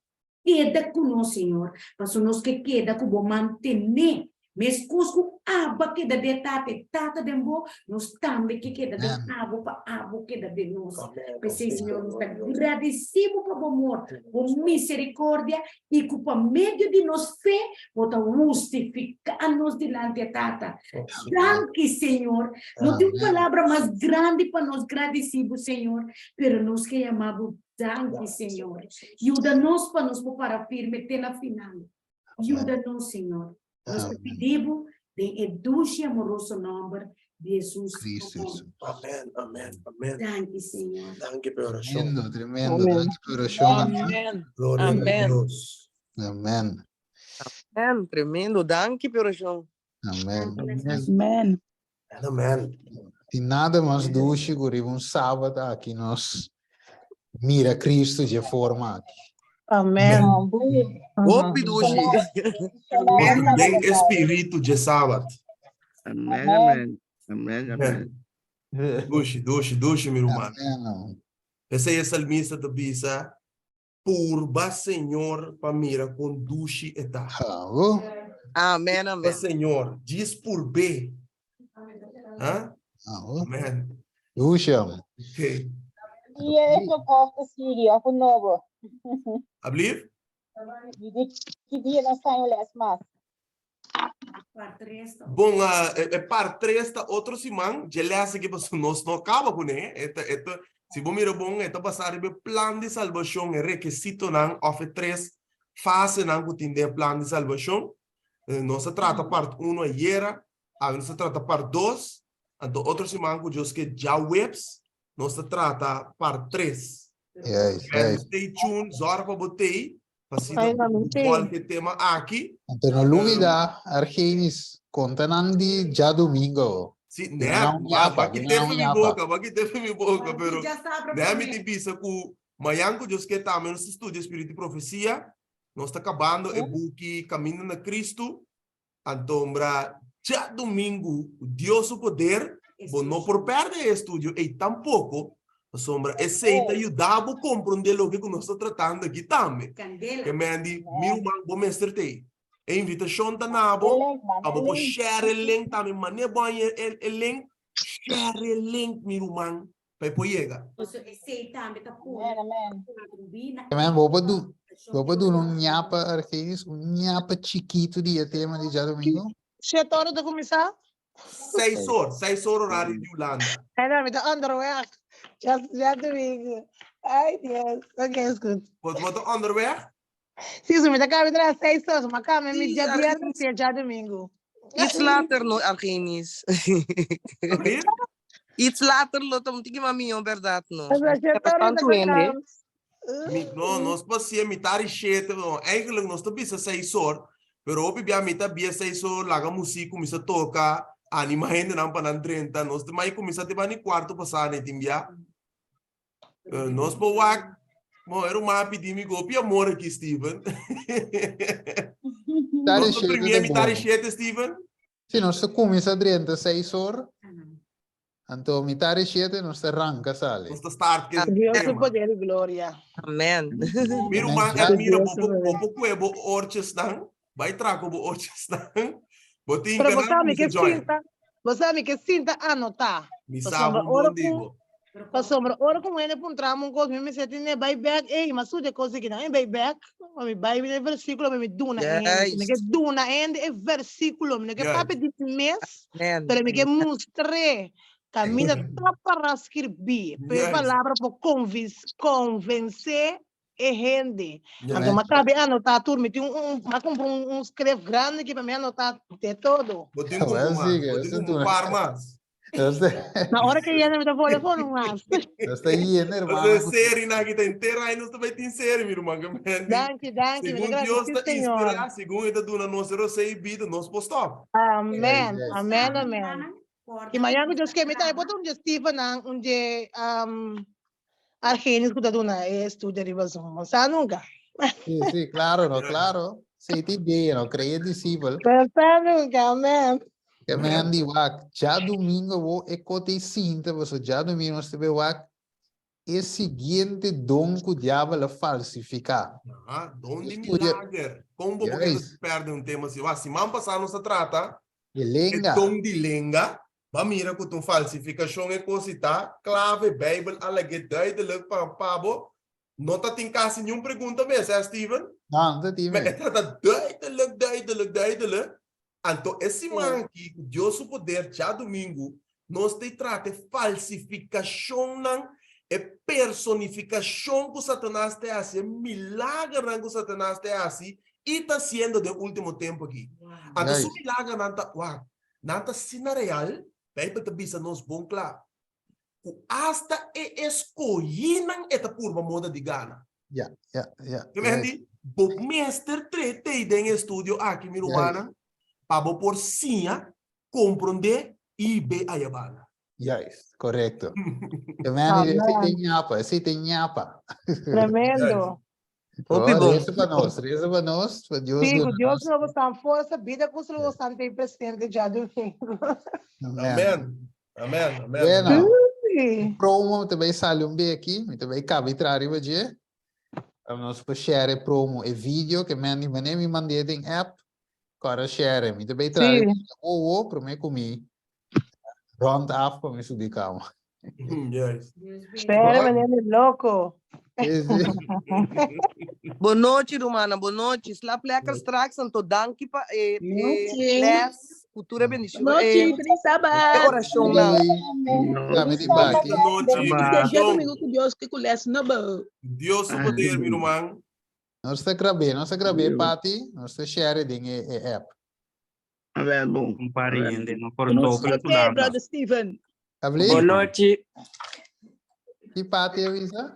keda ku nos, Señor, pasobra nos ke keda ku bo mantené, meskos ku. abo a keda den Tata i Tata den bo, nos tambe ke keda den abo pa abo keda den nos. P'esei, Señor, nos ta gradisí bo pa bo amor, bo misericordia i ku pa medio di nos fe bo ta hustifiká nos dilanti e Tata. Danki, Señor. No tin un palabra mas grandi pa nos gradisí bo, Señor, pero nos ke yama bo danki, Señor. Yuda nos pa nos por para firme te na final. Yuda nos, Señor. Nos ta pidi bo den e dushi i amoroso nòmber di Hesus. Cristo Hesus. Amen, amen, amen. Danki, Señor. Danki pa e orashon. Tremendo, tremendo. Danki pa e orashon. Amen. Gloria na Amen. Dios. Amen. Amen. Tremendo. Danki pa e orashon. Amen. Amen. Amen. Tin nada mas dushi ku riba un sabat aki nos mira Cristo dje forma aki. Amen. Hopi dushi. Nos den espiritu dje sabat. Amen, amen. Amen, amen. Dushi, dushi, dushi, mi ruman. Amen. P'esei e salmista ta bisa, Purba Señor pa mira kon dushi e ta. Bravo. Amen, Purba amen. Señor, djis purb'é. Ha? Bravo. Amen. Dushi, amo. Ok. Dia e proposta sigui, of un nobo? Ablief? Di di ki dia nos ta un les mas? Part 3 ta Bon, e part 3 ta otro siman. Dje les aki pasobra nos no kaba kuné. E ta, e ta, si bo mira bon, e ta basá riba e plan di salbashon, e rekisitonan òf e tres fasenan ku tin den e plan di salbashon. Nos a trata part uno ayera, awe nos ta trata part dos, anto otro siman ku Dios ke djaweps nos ta trata part tres. Juist, juist. Stay tuned, zorg pa bo tei, Pa asina Ay, mami, sí. kualke tema aki. Anto no lubida, Argenis, konta nan di djadumingo. Sí, Duna nè, nan un wa, yapa, wa duna kite nan un fe mi yapa. boka, wa kite fe mi boka, Wa pero dja sabra nè mi promé. tin bisa ku mañan ku Dios ke tambe nos ta studia Spiritu di Profesia, nos ta kabando e buki Kaminda na Kristu, Antombra djadumingu ku Dios su poder bo no por pèrdè e estudio ei tampoko, pasobra esei ta yuda bo komprondé loke ku nos ta tratando aki tambe. Candela. Ke men di, mi ruman, bo mester ta ei. E invitashon ta na bo pa bo por share e link tambe. Manera bo haña e link, share e link, mi ruman, pa e por yega. Pasobra esei tambe ta pone Amen, amen. rubina. Amen, bo por du, bo por duna un ñapa, Argenis, un ñapa chikitu di e tema di djadomingo? Shete ora ta kuminsá? Seis or, seis or horario di Hulanda. Ay, no, mi ta onderweg. Dja, djadomingo. Ay, Dios. Ok, is goed. Bo, bo ta onderweg? Sí, so mi ta kaba tra seis ora, ma kaba mi Sí, djabièrnè Argenis. sí djadomingo. Iets later no, Argenis. Ablief? Iets later lo ta un tiki mas mihó, bèrdat no? O sea, shete ora ta Tantu hende. kuminsá. Mi, no, nos pasia mitar i shete, no, eigenlijk nos ta bisa seis or, pero hopi bia mi ta bia seis or, laga muziek kuminsa toka, anima hendenan pa nan drenta, nos ta mai kuminsa te bani kuarto pasá ne tin bia. Nos por wak, bo e ruman a pidi mi gopi amor aki, Steven. Mitad di Nos ta shete primia ta mitad di bon. shete, Steven? Si, nos ta kuminsá drenta seis or, anto mitad di shete nos ta ranka sali. Nos ta start ke Dios su tema. poder y gloria. Amen. Mi ruman Amen. Edmira, Dios bo su por poder. bo por kue bo orchesnan, bai traha ku bo orchesnan. Bo tin Pero bo kanan sa mi kuminsá ke join. sinta, bo sa mi ke sinta anotá. Mi sa Pasobra bon ora bon ku digo. Pasobra ora ku hende puntra mi un kos, mi mester tene bai bek, ey, m'a studia kos aki nan, bai bek, pa mi bai na e versíkulo, pa mi duna e hende. Mi ke Juist. duna hende e versíkulo, mi no ke Juist. papia di mi mes, Amen. pero mi ke mustr'é kaminda ta para skirbí, pa e Juist. palabra por konvis, konvensé e hende. Juist. Anto m'a kabe anotá tur, mi tin un, un, m'a kumpra un, un skref grandi aki pa mi anotá de todo. Bo tin Wel kumpra mas, sigue, bo tin eso kumpra un duna. par mas. Na ora que yena mi ta volve for un mas. Nos ta yena, hermano. Nos seri na kita entera aí nos também tem seri, mi irmão. Danke, danke. Segundo Dios ta inspira, segundo ele duna nos rosei vida, nos po stop. Amen, amen, amen. Y mañana que Dios que me ta, bota un de Steven un de um Argenis que ta duna e estudio riba Zoom. Sa nunca. Sí, sí, claro, no, claro. Sí, ti idea, no, cree discípulo. Pero sa nunca, amen. Ke men di wak, djadumingo bo e kote i sinta, paso djadumingo nos ta be wak e siguiente don ku diabel a falsifiká. Aha, don di Estudia. milager. Kon bo por keda Juist. perde un tema así? Wak, siman pasá nos a trata. E E lenga. don di lenga, Bo a mira ku ta un falsifikashon e kos i ta klave, Beibel a lag'é duidelijk pa pa bo. No ta tin kasi niun pregunta mes, hè Steven? No, no ta tin Ma e mes. trata duidelijk, duidelijk, duidelijk. Anto e siman aki, ku Dios su poder, djadumingu, nos ta trata e falsifikashonnan, e personifikashon ku Satanas ta hasi, e milagernan ku Satanas ta hasi i ta hasiendo den último tempu aki. Anto su Juist. milagernan ta, wak, Nan ta asina real, Bijbel ta bisa nos bon kla, ku asta e eskohínan e ta purba moda di gana. Ja, ja, ja. Ke men di, bo mester trete den e estudio aki, mi rumannan, pa bo por siña, komprondé i be ayabanda. Juist, korekto. Ke men di, esei ta ñapa, esei ta ñapa. Tremendo. Hopi Oh, bon. reza pa nos, reza pa nos, pa Dios Sí, duna ku Dios nos. no bosnan forsa, bida ku solo bosnan tin presente djadumingu. Amen. Amen. Amen. Amen. Bueno, Sí. promo te bai sali un beki, mi te bai kabi tra riba dje. Pa nos por share e promo, e video ke men di mane mi mand'é den app, kòrda share. Mi te bai tra Sí. riba dje owo promé ku mi rond af pa mi subi kama. Yes. Espera, meneer mi loco. Sí, sí. Bon nochi, rumannan. Bon nochi. Slaap lekker straks. Anto danki pa e, e Nochi. les. Ku tur e bendicion. Nochi, E, feliz e Sabat. oracionnan. Doei. Ja, mi di baki. Nochi. Sabat. Te djadumingu ku Dios ke ku les nobo. Dios su poder, mi ruman. Nos ta grab'é, nos ta grab'é, Adios. Pati. Nos ta share den e, e app. Awel bon. Un pariente no por Nos- toca Ok, brother Steven. Abli? Bon nochi. Ki Pati a bisa?